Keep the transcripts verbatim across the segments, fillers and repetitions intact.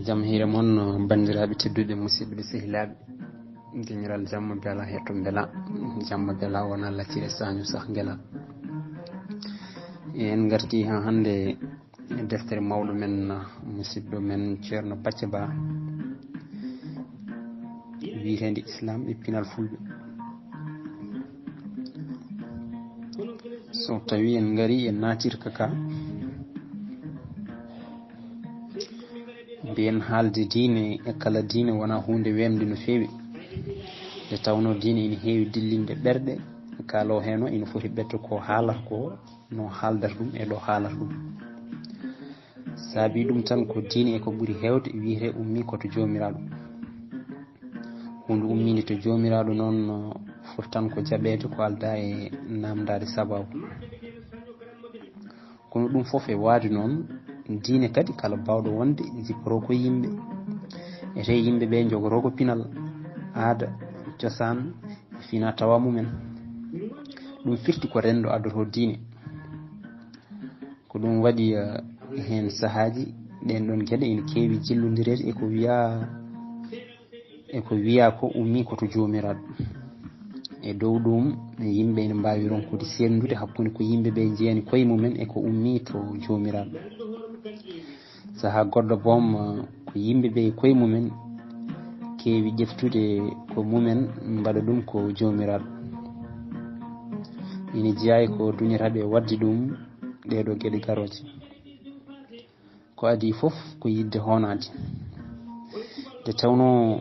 Jam hiire mon, banndiraaɓe tedduɓe, musidɓe sehilaaɓe. Geñiral jamma bela hetto mbela. Jamma bela wona laccire sañu sah ngela. En ngarti ha hannde e deftere mawɗo men, musidɗo men Ceerno Pacce Ba, wiyeteende Islam e pinal Fulɓe. So tawi en ngari, en naatirka ka, mbiyen haalde diine e kala diine wona huunde weemde no feewi. Nde tawno diine ina heewi dillinde ɓerɗe, kaalo heno ina foti ɓetto ko haalata ko no haaldata ɗum e ɗo haalata ɗum. Saabi ɗum tan ko diine e ko ɓuri heewde wiyete ummi ko to Joomiraaɗo. Huunde ummiinde to Joomiraaɗo noon, foti tan ko jaɓeede ko aldaa e naamndaade sabaabu. Kono ɗum fof e waade noon, diine kadi kala baawɗo wonde jipporoo ko yimɓe, ete yimɓe ɓe njogoroo ko pinal, aada, cosaan, e fina tawa mumen. Ɗum firti ko renndo addoto diine. Ko ɗum waɗi, eh, heen sahaaji ɗeen ɗoon geɗe ina keewi jillondireede e ko wiyaa, e ko wiyaa ko ummii ko to Joomiraaɗo. E dow ɗum, yimɓe ina mbaawi ronkude seerndude hakkunde ko yimɓe ɓe njiyani koye mumen e ko ummii to Joomiraaɗo. Sahaa goɗɗo boom, eh, ko yimɓe ɓe koye mumen keewi ƴeftude ko mumen, mbaɗa ɗum ko Joomiraaɗo. Ina jeyaa e ko duñata ɓe waɗde ɗum, ɗee ɗoo geɗe garooje. Ko adii fof ko yiɗde hoonaade. Nde tawnoo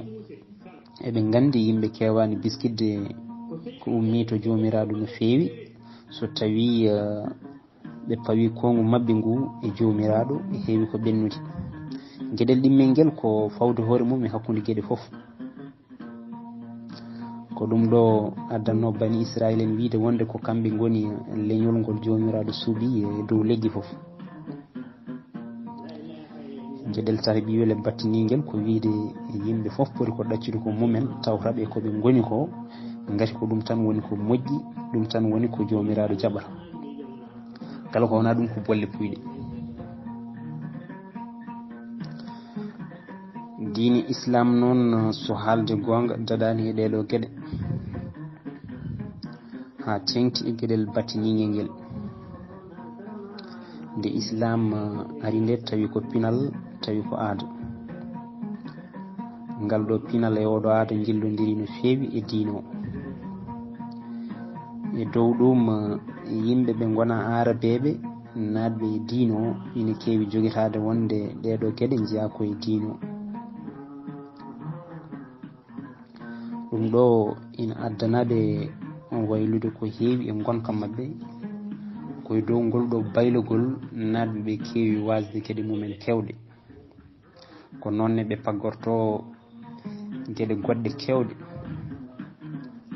eɓe nganndi yimɓe keewaani biskitde ko ummii to Joomiraaɗo no feewi, so tawii, eh, ɓe pawi konngu maɓɓe ngu e Joomiraaɗo, e heewi ko ɓennude. Geɗel ɗimmel ngel ko fawde hoore mum e hakkunde geɗe fof. Ko ɗum ɗo addanno Bani Israayil en wiyde wonde ko kamɓe ngoni leñol ngol Joomiraaɗo suuɓi e dow leƴƴi fof. Geɗel tataɓiwel e battiningel ko wiyde yimɓe fof poti ko ɗaccude ko mumen, tawata ɓe ko ɓe ngoni ko, ngati ko ɗum tan woni ko moƴƴi, ɗum tan woni ko Joomiraaɗo jaɓata. Kala ko wonaa ɗum ko bolle puyɗe. Diine Islaam noon, so haalde goonga, daɗaani e ɗee ɗoo geɗe, haa teeŋti e geɗel battiningel ngel. Nde Islaam, eh, ari nde, tawi ko pinal, tawi ko aada. Ngal ɗo pinal e oɗo aada njillondiri no feewi e diine o. E dow ɗum, eh, yimɓe ɓe ngona aarabeeɓe naatɓe e diine o ina keewi jogitaade wonde ɗee ɗoo geɗe njeyaa ko e diine o. Ɗum ɗo ina addana ɓe waylude ko heewi e ngonka maɓɓe. Ko e dow ngol ɗo baylogol naatɓe ɓe keewi waasde geɗe mumen keewɗe. Ko noon ne ɓe paggorto geɗe goɗɗe keewɗe.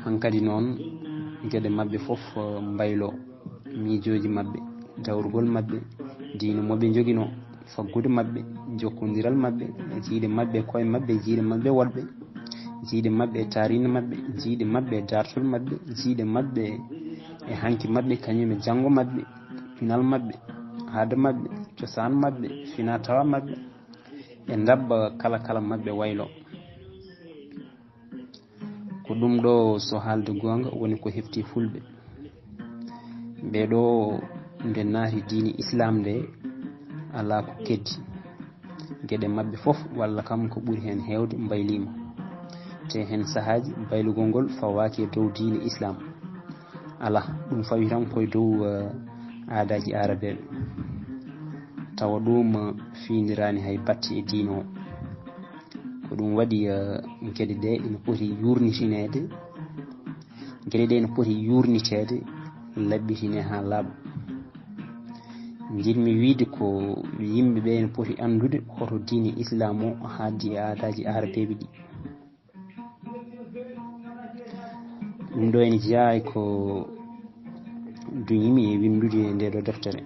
Hankadi noon, geɗe maɓɓe fof, eh, mbaylo, miijooji maɓɓe, dawrugol maɓɓe, diine mo ɓe njoginoo, faggude maɓɓe, jokkondiral maɓɓe, jiiɗe maɓɓe e koye maɓɓe, jiiɗe maɓɓe woɗɓe, jiiɗe maɓɓe e taariindi maɓɓe, jiiɗe maɓɓe e daartol maɓɓe, jiiɗe maɓɓe e hanki maɓɓe, kañum e janngo maɓɓe, pinal maɓɓe, aada maɓɓe, cosaan maɓɓe, fina tawa maɓɓe, e ndabba kala kala maɓɓe waylo. Ko ɗum ɗo, so haalde goonga, woni ko hefti Fulɓe. Ɓee ɗo, nde naati diine Islaam nde, alaa ko keddi. Geɗe maɓɓe fof, walla kam ko ɓuri heen heewde, mbayliima. Te heen sahaaji, baylugol ngol fawaaki e dow diine Islaam. Alaa, ɗum fawi tan ko e dow, eh, aadaaji aarabeeɓe. Tawa ɗum, eh, fiindiraani hay batte e diine o. Ko ɗum waɗi, eh, geɗe ɗe ina poti yuurnitineede, geɗe ɗe ina poti yuurniteede, laɓɓitinee haa laaɓa. Njiɗmi wiyde ko yimɓe ɓe ina poti anndude hoto diine Islaam o haaddi e aadaaji aarabeeɓe ɗi. Ɗum ɗo ene jeyaa e ko duñimi e winndude e nde ɗo deftere.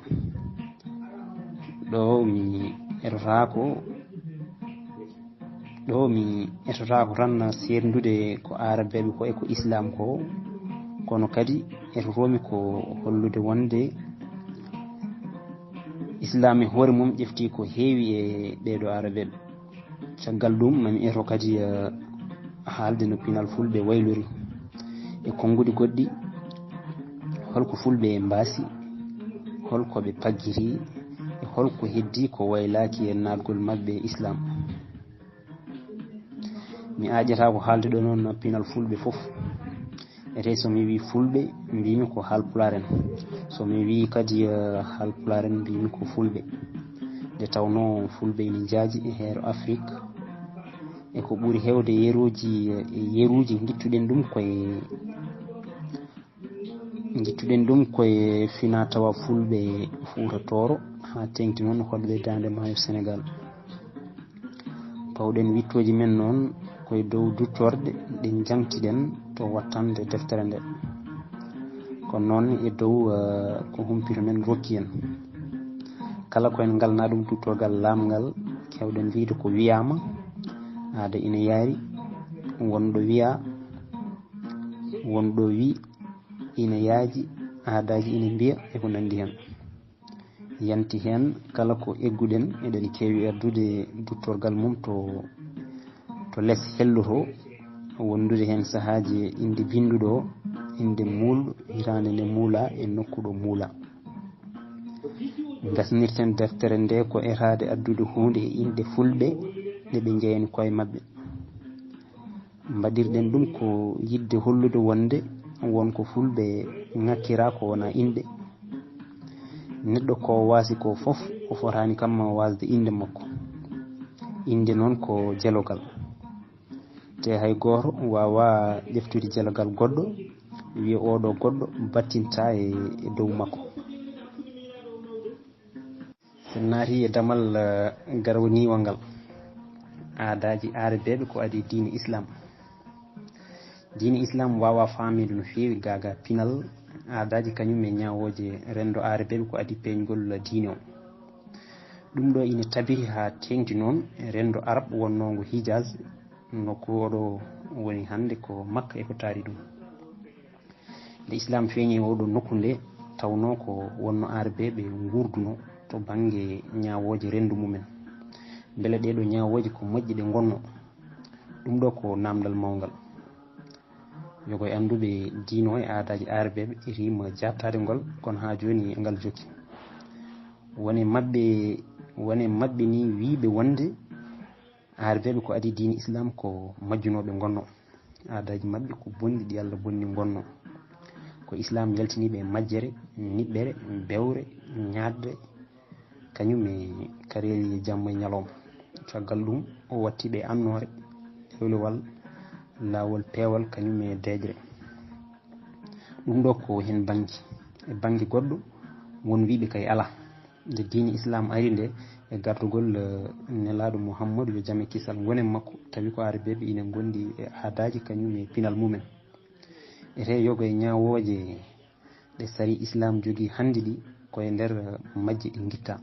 Ɗo mi etotaako, ɗo mi etotaako tan seerndude ko aarabeeɓe ko e ko Islaam ko, kono kadi etotoomi ko hollude wonde Islaam e hoore mum ƴefti ko heewi e ɓee ɗo aarabeeɓe. Caggal ɗum, mami eto kadi eh, haalde no pinal fulɓe waylori e konnguɗi goɗɗi, holko fulɓe mbaasi, holko ɓe paggiri, e holko heddi ko waylaaki e naatgol maɓɓe e Islam. Mi aaƴata ko haalde ɗo noon pinal fulɓe fof. Ete so mi wii fulɓe, mbimi ko haalpulaar en. So mi wii kadi eh, haalpulaar en, mbimi ko fulɓe. Nde tawnoo fulɓe ina njaaji e heero Afrik. E ko ɓuri heewde yeruuji, eh, yeruuji ngittuɗen ɗum koye, ngittuɗen ɗum koye finaa tawa fulɓe Fuuta Tooro, haa teeŋti noon hoɗɓe daande maayo Senegaal. Pawɗen wiɗtooji men noon koye dow duttorɗe ɗe njaŋtiɗen to wattande deftere nde. Kono noon e dow eh, ko humpito men rokki en. Kala ko en ngalnaa ɗum duttorgal laamngal, keewɗen wiyde ko wiyaama, aada ina yaari, wonɗo wiya, wonɗo wi, ina yaaji, aadaaji ina mbiya, e ko nanndi heen. Yanti heen kala ko egguɗen, eɗen keewi addude duttorgal mum to, to les hello to, wondude heen sahaaji innde binnduɗo o, innde muulɗo, hitaande nde muula e nokku ɗo muula. Ngasnirten deftere nde ko etaade addude huunde e inɗe fulɓe ɗe ɓe njeyani koye maɓɓe. Mbaɗirɗen ɗum ko yiɗde hollude wonde won ko fulɓe ŋakkiraa ko wonaa inɗe. Neɗɗo ko waasi ko fof, o fotaani kamma waasde innde makko. Innde noon ko jelogal. Te hay gooto waawaa ƴeftude jelogal goɗɗo, wiya ooɗo goɗɗo battinta e e dow makko. So en naatii e damal eh, garwaniiwal ngal, aadaaji aarabeeɓe ko adii diine Islam. Diine Islam waawaa faamde no feewi gaagaa pinal, aadaaji kañum e ñaawooje renndo aarabeeɓe ko adii peeñgol diine o. Ɗum ɗo ina tabiti haa teeŋti noon e renndo Arab wonnoongo Hijaz, nokku oɗo woni hannde ko Makka e ko taari ɗum. Nde Islaam feeñi e oɗo nokku nde, tawnoo ko wonno aarabeeɓe nguurduno to bannge ñaawooje renndo mumen. Mbele ɗeeɗo ñaawooje ko moƴƴe ɗe ngonno? Ɗum ɗo ko naamndal mawngal. Yogo e annduɓe diine o e aadaaji aarabeeɓe e rima jaattaade ngol, kono haa jooni e ngal jokki. Wone maɓɓe, wone maɓɓe ni wiiɓe wonde aarabeeɓe ko adii diine Islaam ko majjunooɓe ngonno. Aadaaji maɓɓe ko bonɗi ɗi Allah bonni ngonno. Ko Islaam yaltiniiɓe e majjere, niɓɓere, bewre, ñaaɗre, kañum e kareeli jamma e ñalawma. Caggal ɗum o watti ɓe annoore, ewlewal, laawol peewal kañum e deeƴre. Ɗum ɗo ko heen bannge. E bannge goɗɗo, won wiiɓe kay alaa. Nde diine Islaam ari nde e gardugol eh, Nelaaɗo Muhammadu yo jam e kisal ngon e makko, tawi ko aarabeeɓe ina ngondi e aadaaji kañum e pinal mumen. Ete yogo e ñaawooje ɗe sari Islaam jogii hannde ɗi, ko e nder majje ɗi ngittaa.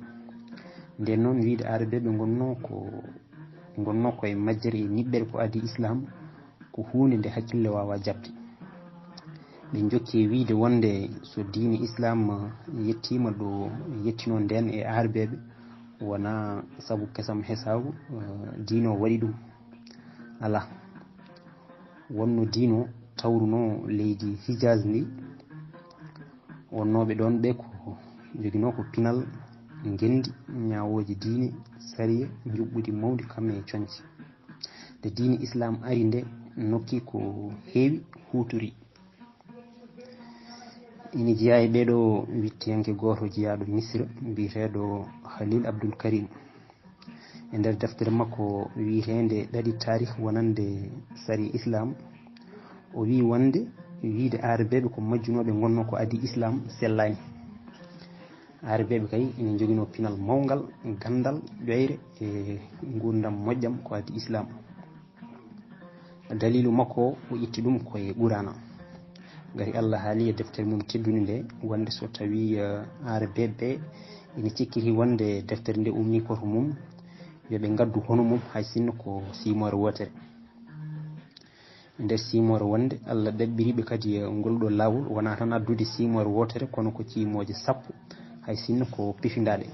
Nden noon wiyde aarabeeɓe ngonnoo ko, ngonnoo ko e majjere e niɓɓere ko adii Islaam, ko huunde nde hakkille waawaa jaɓde. Ɓe njokki e wiyde wonde so diine Islaam yettiima ɗo yettinoo ndeen e aarabeeɓe, wonaa sabu kesam hesaagu eh, diine o waɗi ɗum. Alaa. Wonno diine o tawrunoo leydi Hijaz ndi, wonnooɓe ɗoon ɓe ko joginoo ko pinal, ngenndi, ñaawooje diine, sariya, njuɓɓudi mawndi kam e coñce. Nde diine Islaam ari nde, nokki ko heewi huutori. Ina jeyaa e ɓee ɗoo wiɗtiyanke gooto jeyaaɗo Misra, biyeteeɗo Khalil Abdul Karim. E nder deftere makko wiyeteende Ɗaɗi Taarih wonande Sariya Islaam, o wiyi wonde wiyde aarabeeɓe ko majjunooɓe ngonnoo ko adii Islaam sellaani. Aarabeeɓe kay ina njoginoo pinal mawngal, ganndal, ƴoyre e nguurndam moƴƴam ko adii Islaam. Daliilu makko o itti ɗum ko e Quraana. Ngati Allah haali e deftere mum teddunde nde wonde so tawii eh, aarabeeɓe ɓe ina cikkiti wonde deftere nde ummii ko to mum, yo ɓe ngaddu hono mum hay sinno ko siimoore wootere. E nder siimoore wonde Allah ɗaɓɓiri ɓe kadi eh, ngol ɗo laawol wonaa tan addude siimoore wootere kono ko siimooje sappo hay sinno ko pifindaaɗe.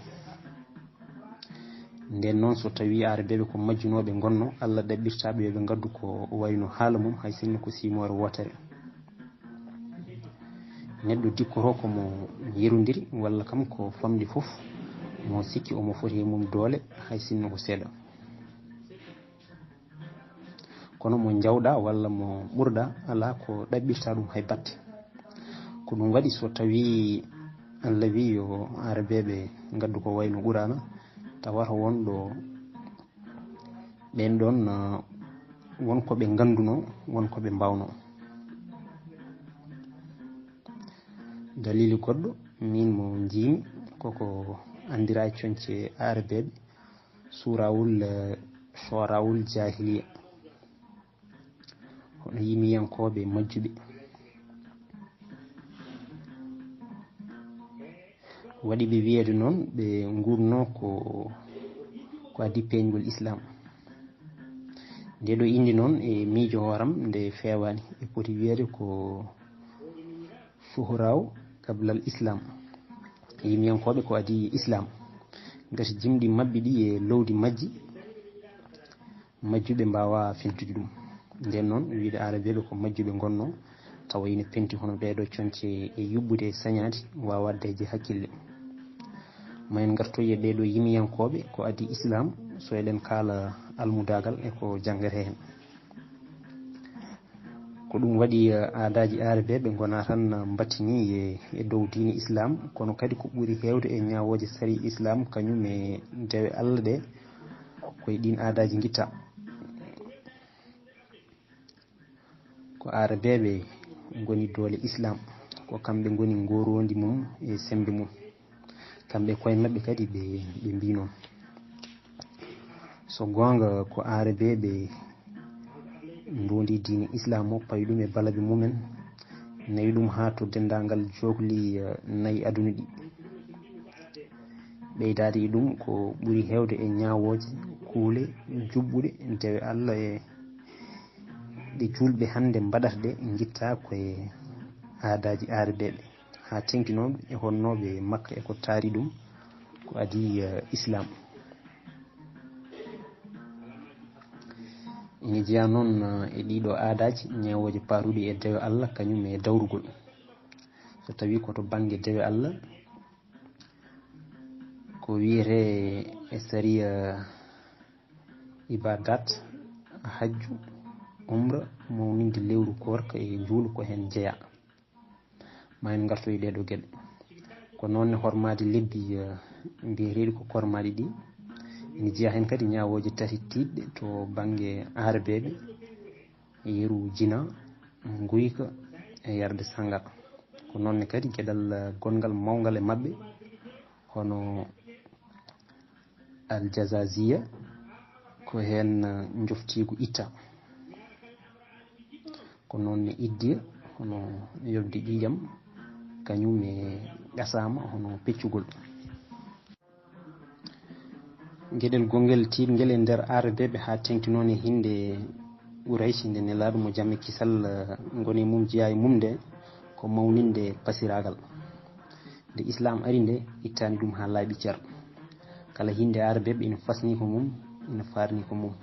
Nden noon, so tawii Aarabeeɓe ko majjunooɓe ngonno, Allah ɗaɓɓirtaa ɓe yo ɓe ngaddu ko wayno haala mum, hay sinno ko siimoore wootere. Neɗɗo dikkoto ko mo yerondiri, walla kam ko famɗi fof, mo sikki omo foti e mum doole, hay sinno ko seeɗa. Kono mo njawɗaa walla mo ɓurɗaa, alaa ko ɗaɓɓirtaa ɗum hay batte. Ko ɗum waɗi, so tawii Allah wii yo Aarabeeɓe ngaddu ko wayno Quraana, tawata won ɗo ɓeen ɗoon, ah, won ko ɓe nganndunoo, won ko ɓe mbaawnoo. Daliili goɗɗo, miin mo njiimi, koko anndiraa e coñce Aarabeeɓe, suurawul, eh, soorawul jaahiliya. Hono yimiyankooɓe majjuɓe. Waɗi ɓe wiyeede noon, ɓe nguurnoo ko, ko adii peeñgol Islaam. Ndee ɗoo innde noon, e miijo hooram, nde feewaani. E poti wiyeede ko Shuhraw qablal Islaam. Yimiyankooɓe ko adii Islaam. Ngati jimɗi maɓɓe ɗi e lowdi majji, majjuɓe mbaawaa fintude ɗum. Nden noon, wiyde Aarabeeɓe ko majjuɓe ngonnoo, tawa ina penti hono ɗee ɗoo coñce e yuɓɓude e sañaade, waawaa dañde hakkille. Ma en ngartoy e ɓee ɗoo yimiyankooɓe ko adii Islaam, so eɗen kaala almudaagal e ko janngata heen. Ko ɗum waɗi, eh, aadaaji Aarabeeɓe ngonaa tan mbattinii e, e dow diine Islaam, kono kadi ko ɓuri heewde e ñaawooje sariya Islaam, kañum e dewe Allah ɗe, ko e ɗiin aadaaji ngittaa. Ko Aarabeeɓe ngoni doole Islaam, ko kamɓe ngoni ngooroondi mum e semmbe mum. Kamɓe koye maɓɓe kadi ɓe, ɓe mbii noon. So goonga, ko Aarabeeɓe ndoondi diine Islaam o, pawi ɗum e balabe mumen, nawi ɗum haa to denndaangal jookli, eh, nayi aduna ɗi. Ɓeydaade e ɗum, ko ɓuri heewde e ñaawooje, kuule juɓɓuɗe, dewe Allah e ɗe juulɓe hannde mbaɗata ɗe, ngittaa ko e aadaaji Aarabeeɓe, haa teŋti noon e honnooɓe Makka e ko taari ɗum ko adii, eh, Islaam. Ina jeyaa noon, eh, e ɗii ɗoo aadaaji, ñaawooje paaruɗe e dewe Allah, kañum e dawrugol. So tawii ko to bannge dewe Allah, ko wiyetee e sariya ibaadaat, hajju, umra, mawninde lewru koorka e njuulu ko heen jeyaa. Ma en ngartoy ɗee ɗoo geɗe. Ko noon ne hormaade lebbi, eh, mbiyeteeɗi ko kormaaɗi ɗi. Ina jeyaa heen kadi ñaawooje tati tiiɗɗe to bannge Aarabeeɓe, yeru jina, nguyka e yarde sangara. Ko noon ne kadi geɗal, eh, gonngal mawngal e maɓɓe, hono Al Jazaziya, ko heen, eh, njoftiigu itta. Ko noon ne iddiya, hono yobde ƴiiƴam, kañum e ɓesaama, hono peccugol. Geɗel gongel tiiɗngel e nder Aarabeeɓe haa teŋti noon e hinnde Quraysh, nde Nelaaɗo mo jam e kisal, eh, ngoni e mum, jeyaa e mum nde, ko mawninde pasiraagal. Nde Islaam ari nde, ittaani ɗum haa laaɓi cer. Kala hinnde Aarabeeɓe ina fasni ko mum, ina faarni ko mum.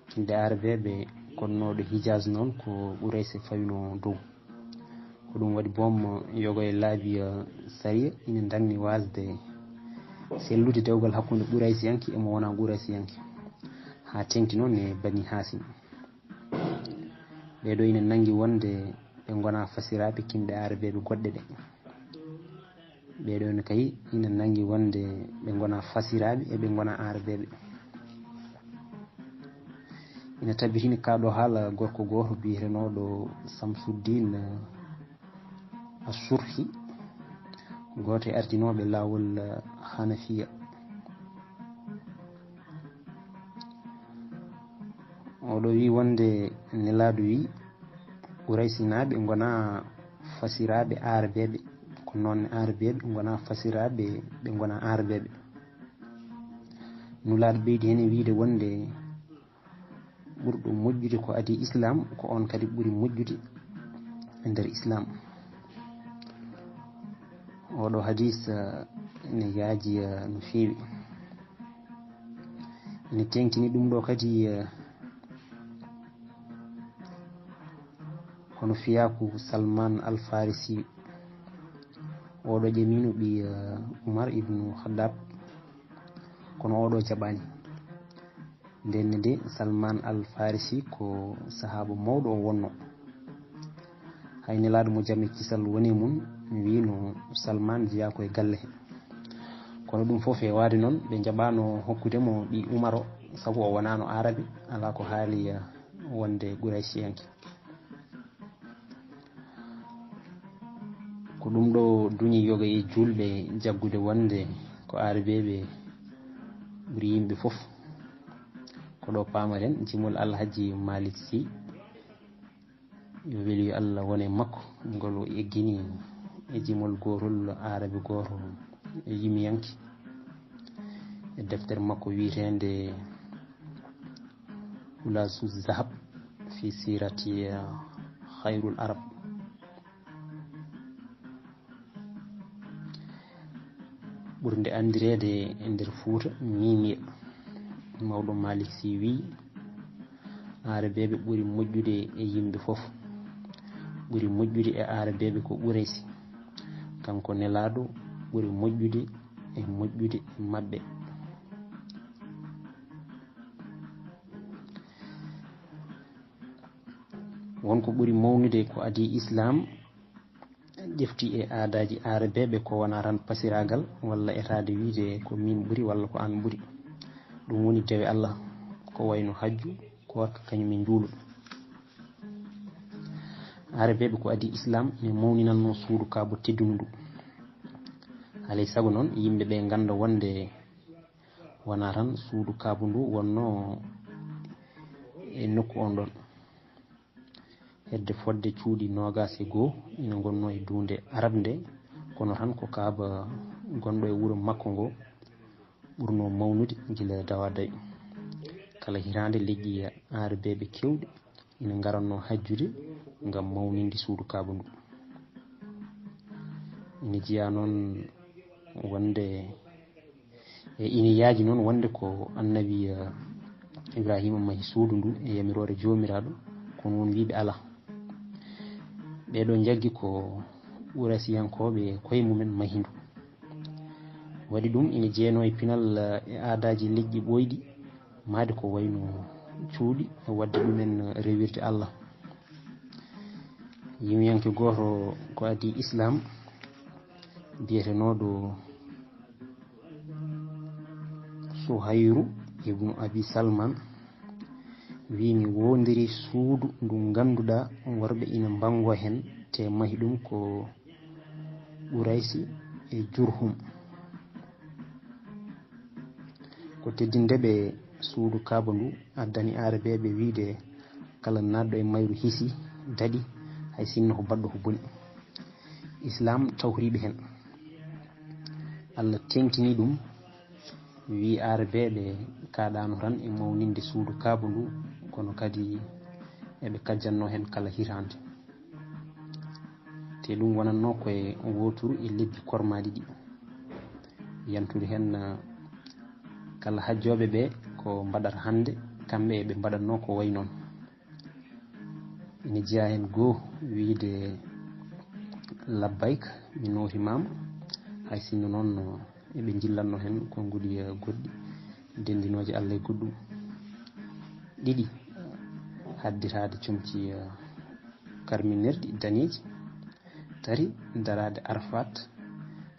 Kinɗe Aarabeeɓe konnooɗo Hijaz noon ko Quraysh fawinoo dow. Ko ɗum waɗi boom yogo e laabi, eh, sariya ina ndanni waasde sellude dewgal hakkunde Quraysiyanke e mo wonaa Quraysiyanke, haa teŋti noon e Bani Haasim. Ɓee ɗoo ina nanngi wonde ɓe ngonaa fasiraaɓe kinɗe Aarabeeɓe goɗɗe ɗe. Ɓee ɗoo ne kay ina nanngi wonde ɓe ngonaa fasiraaɓe e ɓe ngonaa Aarabeeɓe. Ina tabitini kaa ɗoo haala gorko gooto biyetenooɗo Samsuddin As-Surhi, gooto e ardinooɓe laawol Hanafiya. Oɗo wi wonde Nelaaɗo wi, Quraysinaaɓe ngonaa fasiraaɓe Aarabeeɓe, ko noon ne Aarabeeɓe ngonaa fasiraaɓe ɓe ngonaa Aarabeeɓe. Nulaaɗo ɓeydi heen e wiide wonde ɓurɗo moƴƴude ko adii Islaam, ko oon kadi ɓuri moƴƴude e nder Islaam. Oɗo hadiis, eh, ene yaaji, eh, no feewi. Ene teŋtini ɗum ɗo kadi, eh, hono fiyaaku Salman Al Farisi. Oɗo ƴamino ɓi, eh, Umar ibnu Khaddab, kono oɗo jaɓani. Nden de Salman Al Farisi ko sahaaba mawɗo o wonno. Hay nelaaɗo mo jam e kisal woni e mum, wino Salman jeyaa ko e galle he. Kono ɗum fof e waade noon, ɓe njaɓaano hokkude mo ɓi Umaro, sabu o wonaano Aarabi, alaa ko haali, eh, wonde Quraysiyanke. Ko ɗum ɗo duñi yoga e juulɓe jaggude wonde ko Aarabeeɓe ɓuri yimɓe fof. Ko ɗo paamaten jimol Alhaji Malik Sy, yo weli yo Allah won e makko, ngol o eggini e jimol gootol Aarabi gooto e yimiyanke e deftere makko wiyeteende Hulasu Zahab fi Sirati Khairul Arab. Ɓurnde anndireede e nder Fuuta, Miimiya. Mawɗo Malik Sy wiyi, Aarabeeɓe ɓuri moƴƴude e yimɓe fof. Ɓuri moƴƴude e Aarabeeɓe ko Quraysi. Kanko Nelaaɗo ɓuri moƴƴude e moƴƴude e maɓɓe. Won ko ɓuri mawnude ko adii Islaam ƴefti e aadaaji Aarabeeɓe ko wonaa tan pasiraagal walla etaade wiyde ko miin ɓuri walla ko aan ɓuri. Ɗum woni dewe Allah, ko wayno hajju, koorka, kañum e njuulu. Aarabeeɓe ko adii Islaam ene mawninannoo suudu Kaaba teddundu ndu. Alay sago noon, yimɓe ɓe ngannda wonde wonaa tan suudu Kaaba ndu wonnoo e nokku on ɗon. Hedde fodde cuuɗi noogaas e goo ina ngonnoo e duunde Arab nde, kono tan ko Kaaba gonɗo e wuro makko ngo ɓurnoo mawnude gila dawa dawi. Kala hitaande leƴƴi Aarabeeɓe keewɗi ina ngarannoo hajjude ngam mawninde suudu Kaaba ndu. Ina jeyaa noon wonde, e ina yaaji noon wonde ko Annabi, eh, Ibraahiima mahi suudu ndu e yamiroore Joomiraaɗo, kono won wiyɓe alaa. Ɓee ɗoo njaggi ko Quraysiyankooɓe koye mumen mahi ndu. Waɗi ɗum ina jeenoo e pinal, eh, e aadaaji leƴƴi ɓooyɗi, mahde ko wayno cuuɗi, e waɗde ɗumen rewirde Allah. Yimiyanke gooto ko adii Islaam, biyetenooɗo Suhayru ibnu Abi Salman, wiyi, mi woondirii suudu ndu ngannduɗaa worɓe ina mbanngoo heen, te mahi ɗum ko Quraysi e Jurhum. Ko teddinde ɓe suudu Kaaba ndu addani Aarabeeɓe wiyde kala naatɗo e mayru hiisi, daɗi, hay sinno ko baɗɗo ko boni. Islaam tawtorii ɓe heen. Allah teeŋtini ɗum, wiyi Aarabeeɓe kaaɗaano tan e mawninde suudu Kaaba ndu, kono kadi eɓe kajjannoo heen kala hitaande. Te ɗum wonatnoo ko e wooturu e lebbi kormaaɗi ɗi. Yantude heen, eh, kala hajjooɓe ɓe ko mbaɗata hannde, kamɓe eɓe mbaɗatnoo ko wayi noon. Ina jeyaa heen goo wiyde labbayk, mi nootimaama, hay sinno noon no eɓe njillatnoo heen konguɗi, eh, goɗɗi denndinooje Allah e goɗɗum. Ɗiɗi, hadditaade comci, eh, karminirɗi daneeji. Tati, daraade Arafat.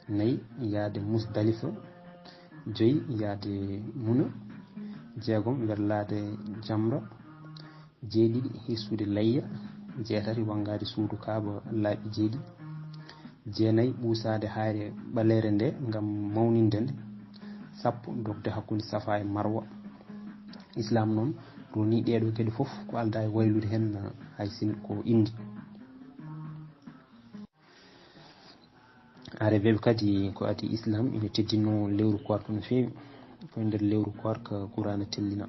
Nayi, yahde Musdalifa. Joyi, yahde Muna. Jeegom, werlaade Jamra. Jeeɗiɗi, hissude layya. Jeetati, wanngaade suudu Kaaba laabi jeeɗiɗi. Jeenayi, ɓuusaade haayre ɓaleere nde ngam mawninde nde. Sappo, dogde hakkunde Safa e Marwa. Islaam noon ronii ɗee ɗoo geɗe fof, ko aldaa e waylude heen hay sinno ko inndi. Aarabeeɓe kadi ko adii Islaam ina teddinoo lewru koorka no feewi. Ko e nder lewru koorka Quraana tellina.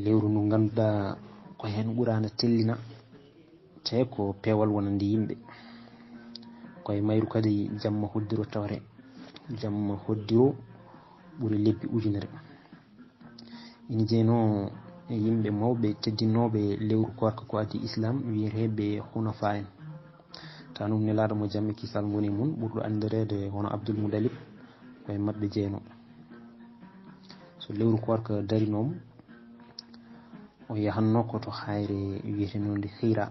Lewru ndu ngannduɗaa ko heen Quraana tellina, te ko peewal wonande yimɓe. Ko e mayru kadi jamma hoddiro tawete. Jamma hoddiro ɓuri lebbi ujunere. Ina jeynoo e yimɓe mawɓe teddinooɓe lewru koorka ko adii Islaam, wiyeteeɓe hunafaa en. Taanum nelaaɗo mo jam e kisal ngoni mum, ɓurɗo anndireede hono Abdul Mudalib, ko e maɓɓe jeynoo. So lewru koorka darinoom, o yahanno ko to hayre wiyetenoonde Hira.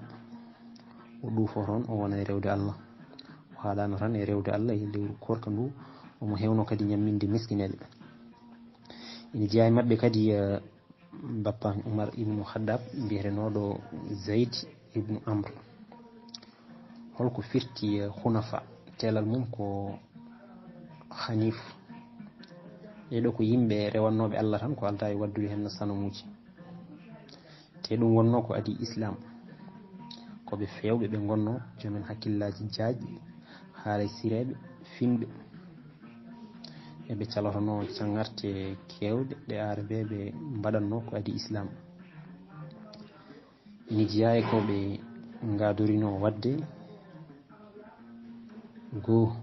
O ɗuufo toon, o wona e rewde Allah. O haɗaano tan e rewde Allah e lewru koorka ndu, omo heewno kadi ñamminde miskineeɓe. Ina jeyaa e maɓɓe kadi, eh, bappa Umar ibnu Khaddab, mbiyetenooɗo Zayd ibnu Amr. Holko firti, eh, hunafa? Teelal mum ko hanif. Ɓee ɗoo ko yimɓe rewannooɓe Allah tan, ko aldaa e waɗdude heen sanamuuji. Te ɗum wonnoo ko adii Islaam. Ko ɓe feewɓe ɓe ngonnoo, joomen hakkillaaji jaajɗi, haaraysireeɓe, finɓe. Eɓe calotonoo caŋarte keewɗe ɗe Aarabeeɓe mbaɗannoo ko adii Islaam. Ina jeyaa e ko ɓe ngaadorinoo waɗde, goo,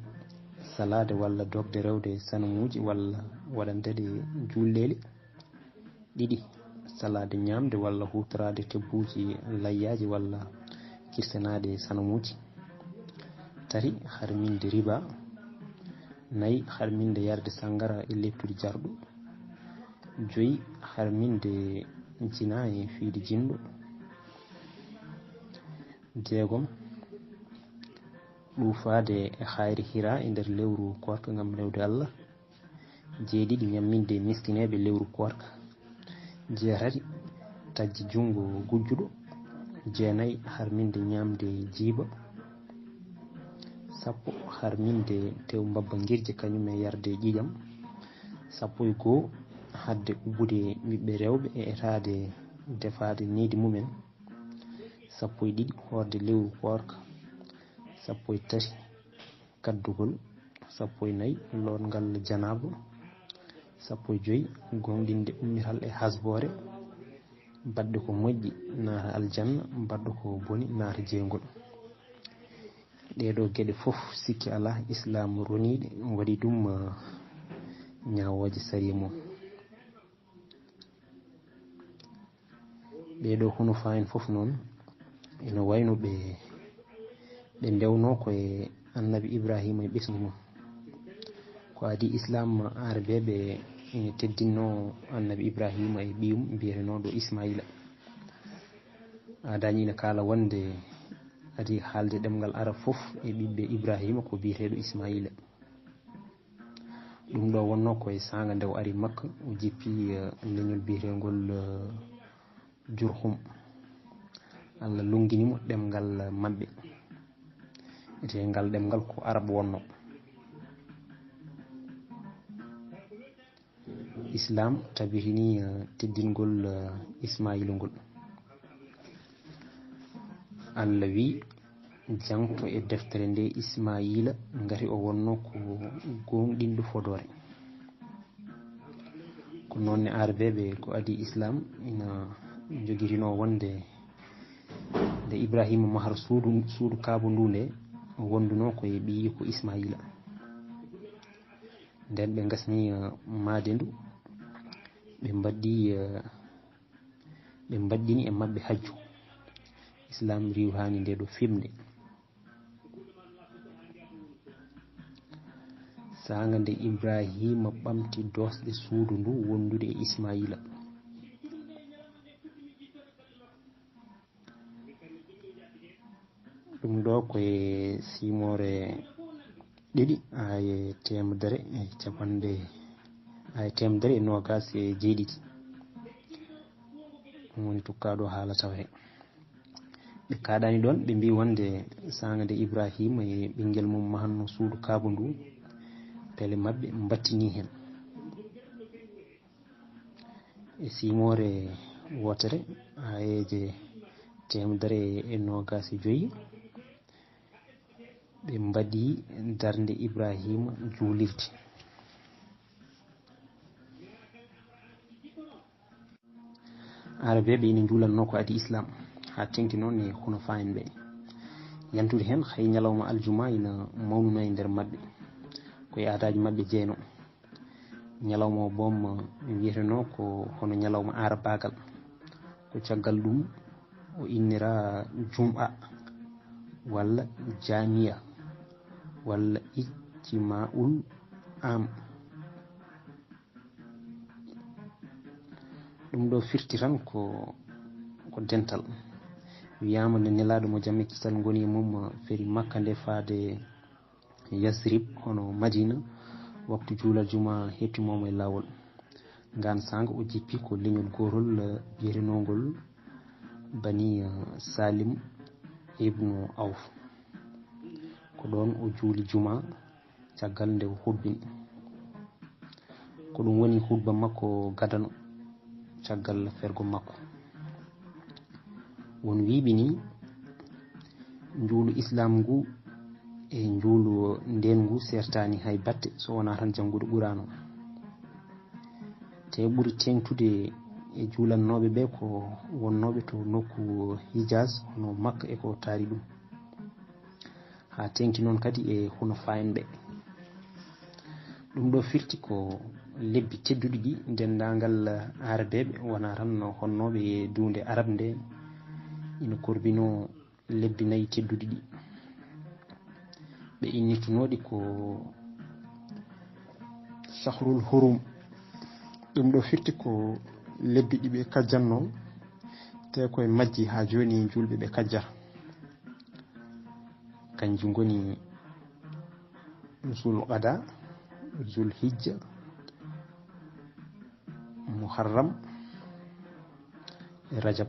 salaade walla dogde rewde sanamuuji walla waɗande ɗe juulɗeeli. Ɗiɗi, salaade ñaamde walla huutoraade tebbuuji layyaaji walla kirsanaaɗe sanamuuji. Tati, harminde riba. Nayi, harminde yarde sanngara e lettude jarɗo. Joyi, harminde jinaa e fiyde jinɗo. Jeegom, ɗuufaade e hayre Hira e nder lewru koorka ngam rewde Allah. Jeeɗiɗi, ñamminde miskineeɓe lewru koorka. Jeetati, taƴde junngo gujjuɗo. Jeenayi, harminde ñaamde jiiba. Sappo, harminde tew mbabba ngirje kañum e yarde ƴiiƴam. Sappo e goo, haɗde ubbude ɓiɓɓe rewɓe e etaade defaade needi mumen. Sappo e ɗiɗi, hoorde lewru koorka. Sappo e tati, kaddugol. Sappo e nayi, looɗngal janaaba. Sappo e joyi, gooŋɗinde ummital e hasboore. Baɗɗo ko moƴƴi naata aljanna, baɗɗo ko boni naata jeygol. Ɗee ɗoo geɗe fof, sikki alaa, Islaam roniiɗe, waɗi ɗum, eh, ñaawooje sariya mum. Ɓee ɗoo hunafaa en fof noon, ina wayno ɓe, ɓe ndewnoo ko e Annabi Ibraahiima e ɓesngu mum. Ko adii Islaam, Aarabeeɓe ina teddinno Annabi Ibraahiima e ɓiyum mbiyetenooɗo Ismaayiila. Aadaaji ina kaala wonde adii haalde ɗemngal Arab fof e ɓiɓɓe Ibraahiima ko biyeteeɗo Ismaayiila. Ɗum ɗoo wonnoo ko e saanga nde o ari Makka, o jippi, eh, leñol biyeteengol, eh, Jurhum. Allah lonngini mo ɗemngal maɓɓe. Etee ngal ɗemngal ko Arab wonnoo. Islaam tabitini, eh, teddingol, eh, Ismaayiila ngol. Allah wiyi, jaŋto e deftere nde Ismaayiila, ngati o wonnoo ko gooŋɗinɗo fodoore. Ko noon ne, Aarabeeɓe ko adii Islaam ina njogitinoo wonde nde Ibraahiima mahata suudu, suudu Kaaba ndu nde, o wondunoo ko e ɓiyiiko Ismaayiila. Nden ɓe ngasni, eh, mahde ndu, ɓe mbaɗɗi, eh, ɓe mbaɗɗini e maɓɓe hajju. Islaam riiwtaani nde ɗo fiɓnde. Saanga nde Ibraahiima ɓamti doosɗe suudu ndu wondude e Ismaayiila. Ɗum ɗo ko e siimoore ɗiɗi, aaye teemedere e capanɗe, aaye teemedere e noogaas e jeeɗiɗi. Ɗum woni tukkaaɗo haala tawre. Ɓe kaaɗaani ɗoon, ɓe mbii wonde saanga nde Ibraahiima e ɓinngel mum mahanno suudu Kaaba ndu, pele maɓɓe mbattini heen. E siimoore wootere, aayeeje teemedere e noogaas e joyi, ɓe mbaɗi darnde Ibraahiima juulirde. Aarabeeɓe ina njuulatnoo ko adii Islaam, haa teŋti noon e hunafaa en ɓe. Yantude heen, hay ñalawma aljuma ina mawnunoo e nder maɓɓe. Ko e aadaaji maɓɓe jeynoo. Ñalawma o boom wiyetenoo ko hono ñalawma aarabaagal. Ko caggal ɗum o innira Jum'a walla Jaamiya walla Ijtima'ul Am. Ɗum ɗo firti tan ko, ko dental. Wiyaama nde Nelaaɗo mo jam e kisal ngoni e mum feri Makka nde faade Yasrib, hono Madina, waktu juulal juma hettimomo e laawol. Ngaan saanga o jippi ko leñol gootol, eh, biyetenoongol Bani, eh, Salim ibnu Auf. Ko ɗoon o juuli juma caggal nde o hutbini. Ko ɗum woni hutba makko gadano caggal fergo makko. Won wiiɓini njuulu Islaam ngu e njuulu ndeen ngu sertaani hay batte so wonaa tan janngude Quraana. Te ɓuri teeŋtude e juulannooɓe ɓe ko wonnooɓe to nokku Hijaaz, hono Makka e ko taari ɗum. Haa teeŋti noon kadi e hunafaa en ɓe. Ɗum ɗo firti ko lebbi tedduɗi ɗi denndaangal aarabeeɓe, wonaa tan honnooɓe e duunde Arab nde, ina korbinoo lebbi nayi tedduɗi ɗi. Ɓe innirtunoo ɗi ko Shahrul Hurum. Ɗum ɗo firti ko lebbi ɗi ɓe kajjannoo, te ko e majji haa jooni juulɓe ɓe kajjata. Kanji ngoni Zulqada, Zulhijja, Muharram, e Rajab.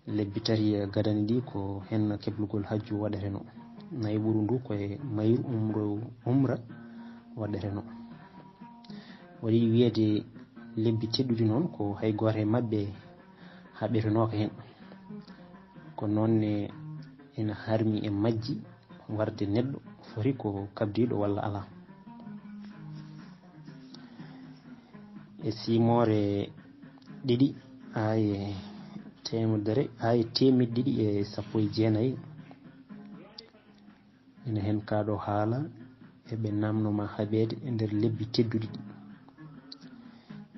Lebbi tati gadani ɗi ko heen keblugol hajju waɗetenoo. Nayi ɓuru ndu ko e mayru umro, umra waɗetenoo. Waɗi wiyeede lebbi tedduɗi noon ko hay gooto e maɓɓe haɓetenooka heen. Ko noon ne ina harmi e majji warde neɗɗo foti ko kabdiiɗo walla alaa. E simoore ɗiɗi, aaye teemedere, aaye teemeɗɗe ɗiɗi e sappo e jeenayi, ina heen kaa ɗo haala e ɓe naamnoo ma haɓeede e nder lebbi tedduɗi ɗi.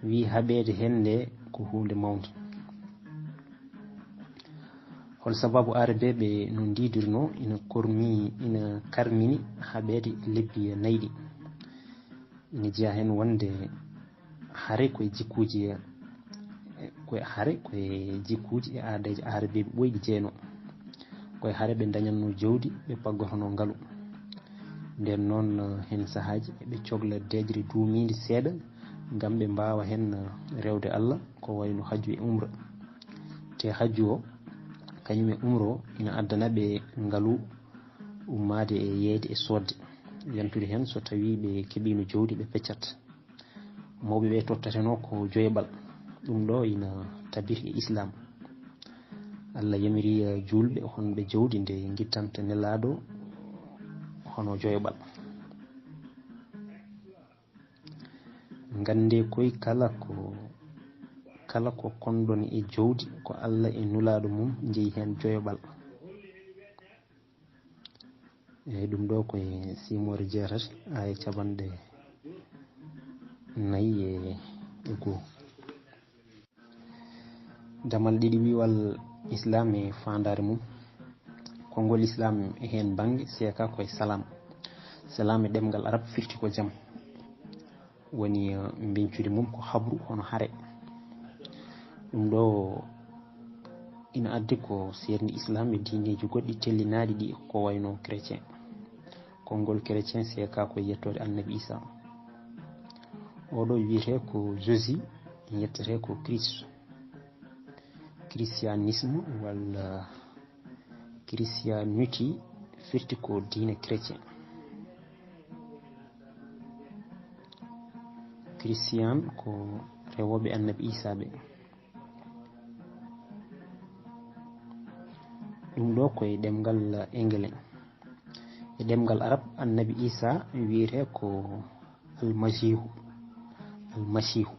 Wii haɓeede heen nde ko huunde mawnde. Hol sababu aarabeeɓe no ndiidirnoo ina kormi, ina karmini haɓeede lebbi nayi ɗi? Ina jeyaa heen wonde hare ko e jikkuuji, ko e hare ko e jikkuuji e aadaaji aarabeeɓe ɓooyɗi jeynoo. Ko e hare ɓe ndañatnoo jawdi, ɓe paggotonoo ngalu. Ndeen noon, heen sahaaji eɓe cogla deeƴre duumiinde seeɗa ngam ɓe mbaawa heen rewde Allah, ko wayno hajju e umra. Te hajju o, kañum e umra o, ina addana ɓe ngalu ummaade e yeeyde e soodde, yantude heen so tawii ɓe keɓiino jawdi ɓe peccat. Mawɓe ɓe tottatenoo ko joyaɓal. Ɗum ɗo ina tabiti e Islaam. Allah yamiri, eh, juulɓe honɓe jawdi nde ngittanta Nelaaɗo hono joyaɓal. Nganndee koy kala ko, kala ko konɗon e jawdi ko Allah e Nulaaɗo mum njeyi heen joyaɓal. Eyi, ɗum ɗo ko e simoore jeetati, aaye capanɗe nayi e, e goo. Damal ɗiɗi wiwal Islaam e faandaare mum. Konngol Islaam e heen bannge seeka ko e salaam. Salaam e ɗemngal Arab firti ko jam. Woni, eh, mbeñcude mum ko habru hono hare. Ɗum ɗo ina addi ko seerndi Islaam e diineeji goɗɗi tellinaaɗi ɗi ko wayno chrétien. Konngol chrétien seeka ko e yettoode Annabi Isa. Oɗo wiyetee ko Jésus, yettete ko Christ. Christianisme walla Christianity firti ko diine chrétien. Christian ko rewooɓe Annabi Isa ɓe. Ɗum ɗo ko e ɗemngal Engele. E ɗemngal Arab, Annabi Isa wiyetee ko Almasiihu. Almasiihu.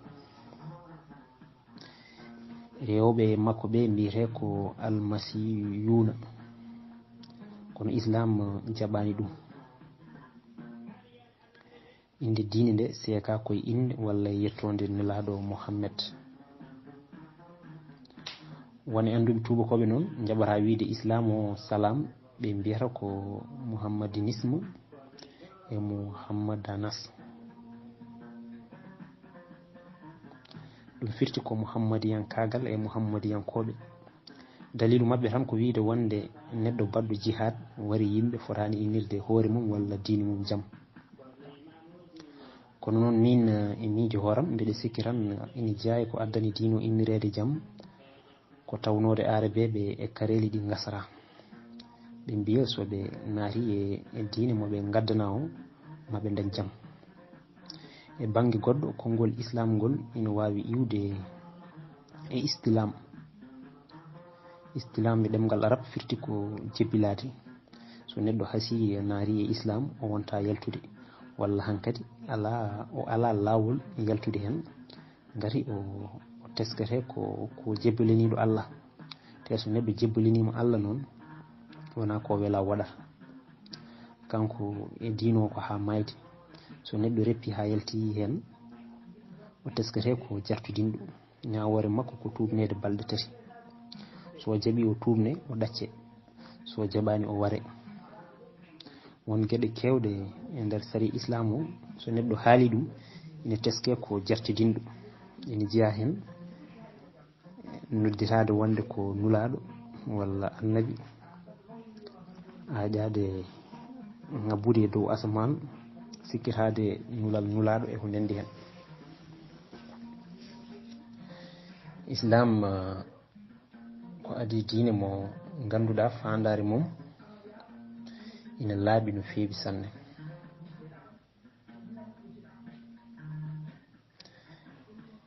Rewooɓe makko ɓe mbiyetee ko Almasiyuuna. Kono Islaam jaɓaani ɗum. Innde diine nde seekaa ko e innde walla e yettoonde Nelaaɗo Muhammed. Won e annduɓe tuubakooɓe noon njaɓataa wiyde Islaam o salaam, ɓe mbiyata ko muhammadinisme e muhammadanas. Ɗum firti ko muhammadiyankaagal e muhammadiyankooɓe. Daliilu maɓɓe tan ko wiyde wonde neɗɗo baɗɗo jihaad wari yimɓe fotaani innirde hoore mum walla diine mum jam. Kono noon miin, eh, e miijo hooram, mbeɗe sikki tan, eh, ina jeyaa e ko addani diine o innireede jam, ko tawnoode aarabeeɓe e kareeli ɗi ngasaraa. Ɓe mbiya so ɓe naati e, e diine mo ɓe ngaddana o, ma ɓe ndañ jam. E bannge goɗɗo, konngol Islaam ngol ina waawi iwde e istilaam. Istilaam e ɗemngal Arab firti ko jebbilaade. So neɗɗo hasii naati e Islaam, o wontaa yaltude, walla hankadi alaa, o alaa laawol yaltude heen, ngati o, o teskete ko, ko jebbilaniiɗo Allah. Te so neɗɗo jebbilaniima Allah noon, wonaa ko welaa waɗata. Kanko e diine o ko haa maayde. So neɗɗo reppi haa yalti heen, o teskete ko jartidinɗo. Ñaawoore makko ko tuubneede balɗe tati. So o jaɓii o tuubne, o ɗaccee. So o jaɓaani o waree. Won geɗe keewɗe e nder sariya Islaam o, so neɗɗo haalii ɗum, ina teskee ko jartidinɗo. Ina jeyaa heen nodditaade wonde ko nulaaɗo walla annabi, aaƴaade ŋabbude e dow asamaan, sikkitaade nulal nulaaɗo e ko nanndi heen. Islaam, ah, ko adii diine mo ngannduɗaa faandaare mum ina laaɓi no feewi sanne.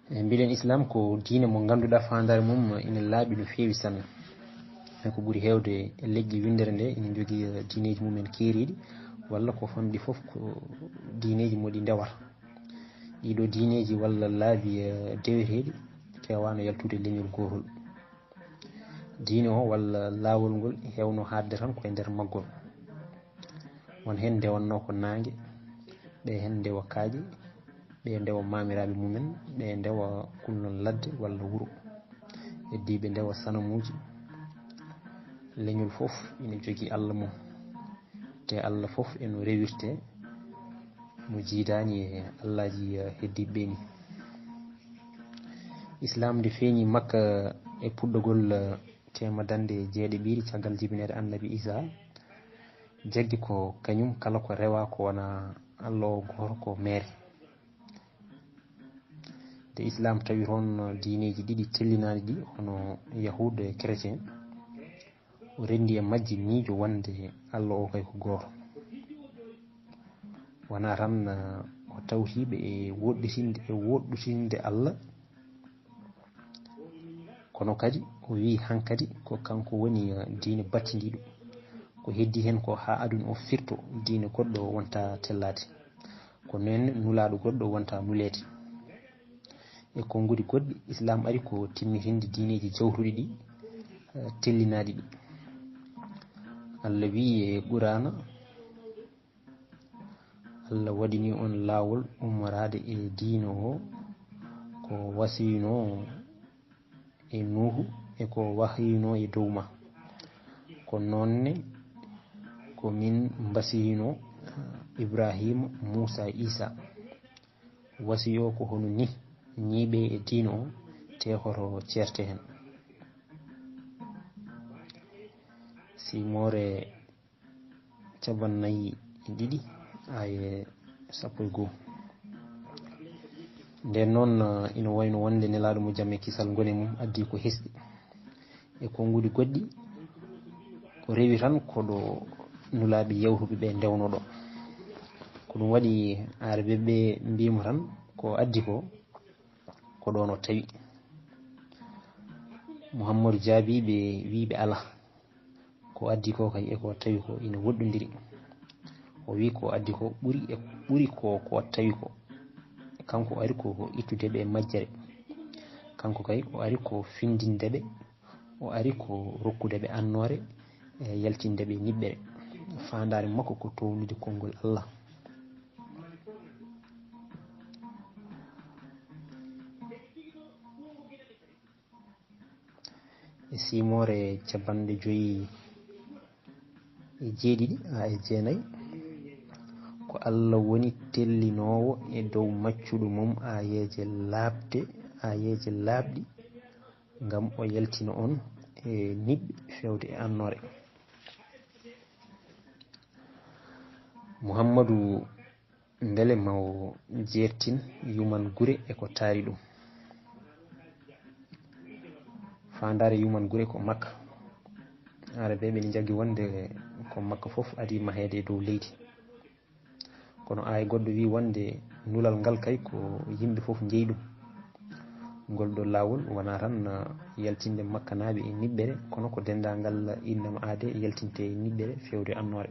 E mbiɗen Islaam ko diine mo ngannduɗaa faandaare mum ina laaɓi no feewi sanne. E ko ɓuri heewde e leƴƴi winndere nde ina njogii, eh, diineeji mumen keeriiɗi, walla ko famɗi fof ko diineeji mo ɗi ndewata. Ɗiɗo diineeji walla laabi, eh, deweteeɗi keewaano yaltude leñol gootol. Diine o walla laawol ngol heewno haaɗde tan ko e nder maggol. Won heen ndewatnoo ko naange, ɓe heen ndewa kaaƴe, ɓe ndewa maamiraaɓe mumen, ɓe ndewa kulnol ladde walla wuro. Heddiiɓe ndewa sanamuuji. Leñol fof ina jogii Allah mum. Te Allah fof e no rewirtee, mo jiidaani e Allaaji, eh, heddiiɓe ɓe ni. Islaam nde feeñi Makka e puɗɗagol, eh, teemadannde jeeɗiɓiire caggal jibineede Annabi Iisaa, jaggi ko kañum kala ko rewaa ko wonaa Allah o gooto ko meere. Nde Islaam tawi toon diineeji ɗiɗi tellinaaɗi ɗi, hono Yahuud e Chrétien, o renndi e majji miijo wonde Allah o kay ko gooto. Wonaa tan, eh, o tawti ɓe e woɗɗitinde, e woɗɗitinde Allah, kono kadi o wiyi hankadi ko kanko woni, eh, diine battindiiɗo. Ko heddii heen ko haa aduna o firto, diine goɗɗo wontaa tellaade. Ko noon nulaaɗo goɗɗo wontaa nuleede. E konnguɗi goɗɗi, Islaam ari ko timmitinde diineeji jawtuɗi ɗi, eh, tellinaaɗi ɗi. Allah wiyi e Quraana, Allah waɗini on laawol ummoraade e diine o, ko wasiyno e Nuuhu e ko wahyino e dow ma. Ko noon ne ko min mbasiyno Ibraahiima, Muusaa, Iisaa. Wasiyo ko hono ni, ñiiɓe e diine o, te hoto ceerte heen. Simoore cappannayi e ɗiɗi, aaye sappo e goo. Nden noon, ina wayno wonde Nelaaɗo mo jam e kisal ngoni mum addi ko hesɗi. E konnguɗi goɗɗi, o rewi tan ko ɗo nulaaɓe yawtuɓe ɓe ndewno ɗo. Ko ɗum waɗi aarabeeɓe ɓe mbiimo tan ko addi ko, ko ɗoon o tawi. Muhammadu jaabii ɓe, wii ɓe alaa. Ko addi ko kay e ko tawi ko ina woɗɗondiri. O wii ko addi ko ɓuri e, ɓuri ko, ko tawi ko. Kanko o ari ko, ko ittude ɓe majjere. Kanko kay o ari ko findinde ɓe, o ari ko rokkude ɓe annoore, e yaltinde ɓe niɓɓere. Faandaare makko ko townude konngol Allah. Simoore capanɗe joyi e jeeɗiɗi, aya jeenayi. Ko Allah woni tellinoowo e dow maccuɗo mum aayeeje laaɓɗe, aayeeje laaɓɗi, ngam o yaltina on e niɓɓe feewde e annoore. Muhammadu, mbele ma o jeertin yuman gure e ko taari ɗum. Faandaare yuman gure ko Makka. Aarabeeɓe ne njaggi wonde ko Makka fof adii maheede e dow leydi. Kono aaya goɗɗo wiyi wonde nulal ngal kay ko yimɓe fof njeyi ɗum. Ngol ɗo laawol wonaa tan yaltinde Makkanaaɓe e niɓɓere, kono ko denndaangal innama aadee yaltinte e niɓɓere feewde annoore.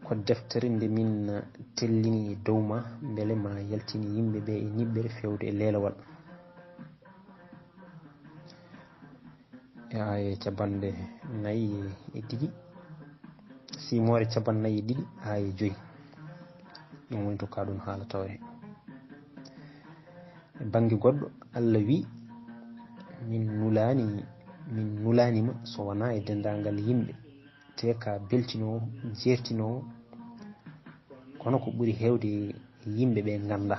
Ko deftere nde min tellini e dow ma, mbele ma yaltin yimɓe ɓe e niɓɓere feewde e leelewal. E aaye capanɗe nayi e ɗiɗi, simoore capanɗe nayi e ɗiɗi, aaye joyi. Ɗum woni to ka ɗum haala tawre. E bannge goɗɗo, Allah wi, min nulaani, min nulaani ma so wonaa e denndaangal yimɓe, te ka beltinoowo, jeertinoowo, kono ko ɓuri heewde yimɓe ɓe ngannda.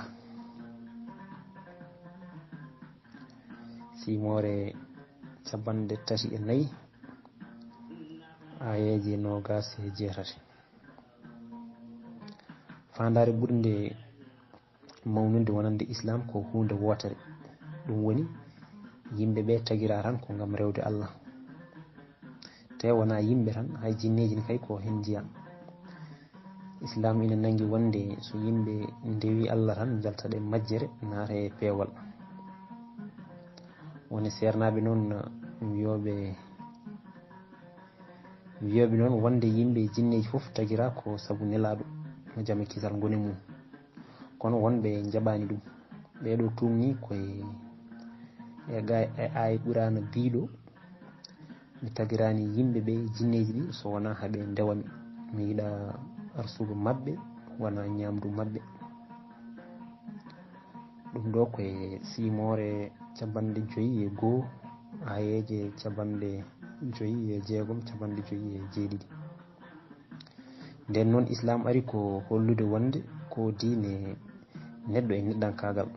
Simoore capanɗe tati e nayi, aayeeje noogas e jeetati. Faandaare ɓurnde mawninde wonande Islaam ko huunde wootere. Ɗum woni, yimɓe ɓe tagiraa tan ko ngam rewde Allah. Te wonaa yimɓe tan, hay jinneeji ne kay ko heen njiyaa. Islaam ina nanngi wonde so yimɓe ndewi Allah tan, njalta ɗe majjere, naata e peewal. Woni seernaaɓe noon wiyooɓe, wiyooɓe noon wonde yimɓe e jinneeji fof tagiraa ko sabu Nelaaɗo, mo jam e kisal ngoni mum. Kono wonɓe njaɓaani ɗum. Ɓee ɗoo tuumnii ko e, e ga-, e aaya Quraana biiɗo, mi tagiraani yimɓe ɓe e jinneeji ɗi so wonaa haa ɓe ndewa mi. Mi yiɗa arsuuɓe maɓɓe, wona ñaamdu maɓɓe. Ɗum ɗo ko e simoore capanɗe joyi e goo, aayeeje capanɗe joyi e jeegom, capanɗe joyi e jeeɗiɗi. Nden noon, Islaam ari ko hollude wonde ko diine neɗɗo e neɗɗankaagal.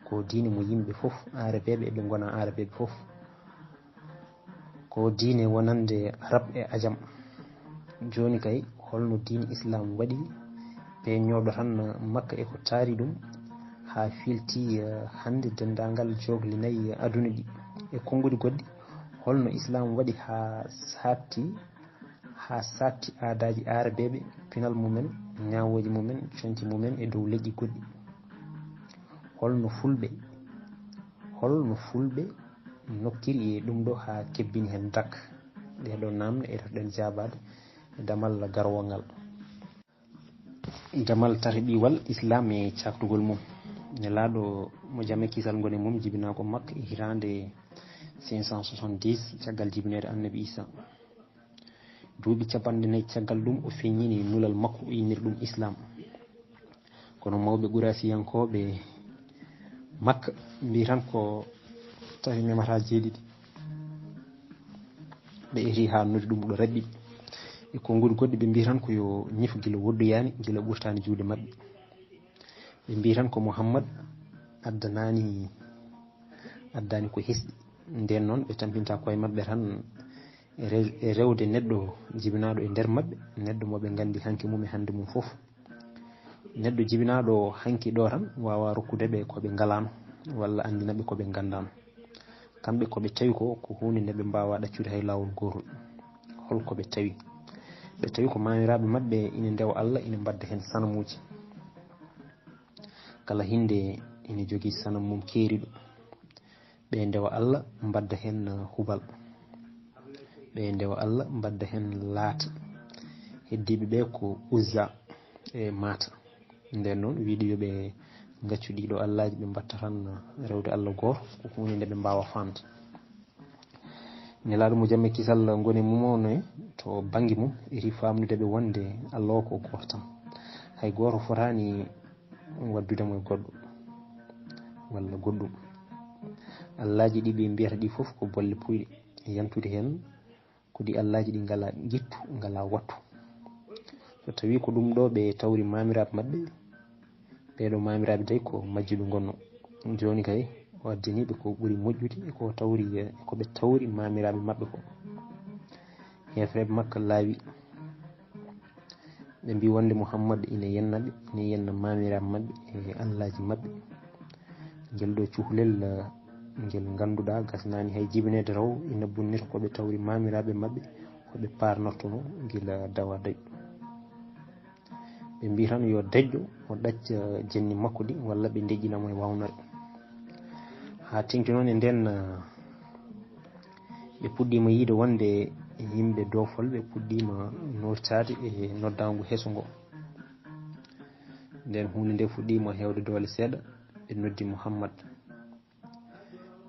Ko diine mo yimɓe fof, Aarabeeɓe eɓe ngona Aarabeeɓe fof. Ko diine wonande Arab e Ajam. Jooni kay, holno diine Islaam waɗi peeñooɗo tan Makka e ko taari ɗum, haa filti, eh, hannde denndaangal jookli nayi aduna ɗi e konnguɗi goɗɗi? Holno Islaam waɗi haa saatti, haa saatti aadaaji Aarabeeɓe, pinal mumen, ñaawooji mumen, coñce mumen e dow leƴƴi goɗɗi? Holno Fulɓe, holno Fulɓe nokkiri e ɗum ɗo haa kebbini heen dak? Ɗee ɗoo naamne etoto-ɗen jaabaade e damal garowal ngal. Damal tataɓiwal, Islaam e caaktugol mum. Nelaaɗo mo jam e kisal ngoni mum jibinaa ko Makka e hitaande cinq cent soixante-dix caggal jibineede Annabi Iisaa. Duuɓi capanɗe nayi caggal ɗum, o feññini nulal makko, o inniri ɗum Islaam. Kono mawɓe Quraasiyankooɓe Makka mbii tan ko tati memataa jeeɗiɗi. Ɓe eti haa noddi ɗum ɗo raɓɓiɗi. E konnguɗi goɗɗi ɓe mbii tan ko yo ñifo gila woɗɗoyaani, gila ɓurtaani juuɗe maɓɓe. Ɓe mbii tan ko Muhammad addanaani, addaani ko hesɗi. Nden noon ɓe tampinta koye maɓɓe tan e rew-, e rewde neɗɗo jibinaaɗo e nder maɓɓe, neɗɗo mo ɓe nganndi hanki mum e hannde mum fof. Neɗɗo jibinaaɗo hanki ɗo tan waawaa rokkude ɓe ko ɓe ngalaano, walla anndina ɓe ko ɓe nganndaano. Kamɓe ko ɓe tawi ko, ko huunde nde ɓe mbaawaa ɗaccude hay laawol gootol. Hol ko ɓe tawi? Ɓe tawi ko maamiraaɓe maɓɓe ina ndewa Allah, ina mbadda heen sanamuuji. Kala hinnde ina jogii sanam mum keeriɗo. Ɓe ndewa Allah, mbadda heen Hubal. Ɓe ndewa Allah, mbadda heen Laata. Heddiiɓe ɓe ko Uzza e Maata. Nden noon, wiide yo ɓe ngaccu ɗii ɗoo allaaji, ɓe mbaɗta tan rewde Allah gooto, ko huunde nde ɓe mbaawaa faamde. Nelaaɗo mo jam e kisal ngoni mum o ne, to bannge mum, eti faamnude ɓe wonde Allah o ko gooto tan. Hay gooto fotaani waɗdude mo e goɗɗo. walla goɗɗum. Allaaji ɗi ɓe mbiyata ɗi fof ko bolle puyɗe, yantude heen ko ɗi allaaji ɗi ngalaa ngittu, ngalaa wattu. So tawii ko ɗum ɗo ɓe tawri maamiraaɓe maɓɓe, ɓee ɗo maamiraaɓe dey ko majjuɓe ngonno. Jooni kay, o addanii ɓe ko ɓuri moƴƴude e ko tawri, e ko ɓe tawri maamiraaɓe maɓɓe ko. Heefereeɓe Makka laawi. Ɓe mbii wonde Muhammad ina yenna ɓe, ina yenna maamiraaɓe maɓɓe e allaaji maɓɓe. Ngel ɗo cuhlel, eh, ngel ngannduɗaa gasnaani hay jibineede raw, ina bonnita ko ɓe tawri maamiraaɓe maɓɓe, ko ɓe paarnortono gila dawa dey. Ɓe mbii tan yo dejjo o ɗacca jenni makko ɗi, walla ɓe ndeƴƴina mo e wawnere. Haa teŋti noon e ndeen, eh, ɓe puɗɗiima yiide wonde yimɓe doofolɓe puɗɗiima noortaade e noddaangu heso ngo. Nden huunde nde fuɗɗiima heewde doole seeɗa, ɓe noddi Muhammad.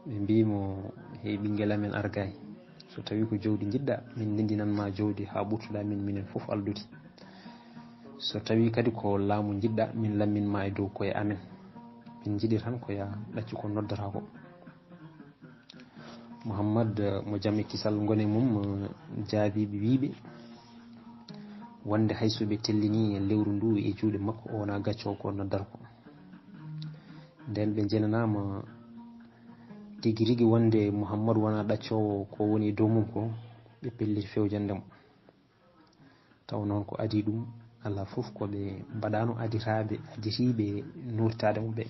Ɓe mbii mo, "Hey ɓinngel amen, argaay. So tawii ko jawdi njiɗɗaa, min ndenndinan ma jawdi haa ɓurtuɗaa min, minen fof aldude. So tawii kadi ko laamu njiɗɗaa, min lammin ma e dow koye amen. Min njiɗi tan ko yaa ɗaccu ko noddataa ko." Muhammad, eh, mo jam e kisal ngoni e mum, eh, jaabii ɓe, wii ɓe wonde hay so ɓe tellini lewru ndu e juuɗe makko, o wonaa gaccoowo ko noddata ko. Nden ɓe njenanaama tigi rigi wonde Muhammad wonaa ɗaccoowo ko woni e dow mum ko, ɓe pelliti fewjande mo. Taw noon ko adii ɗum, alaa fof ko ɓe mbaɗaano aditaaɓe, aditiiɓe nuurtaade mo ɓe.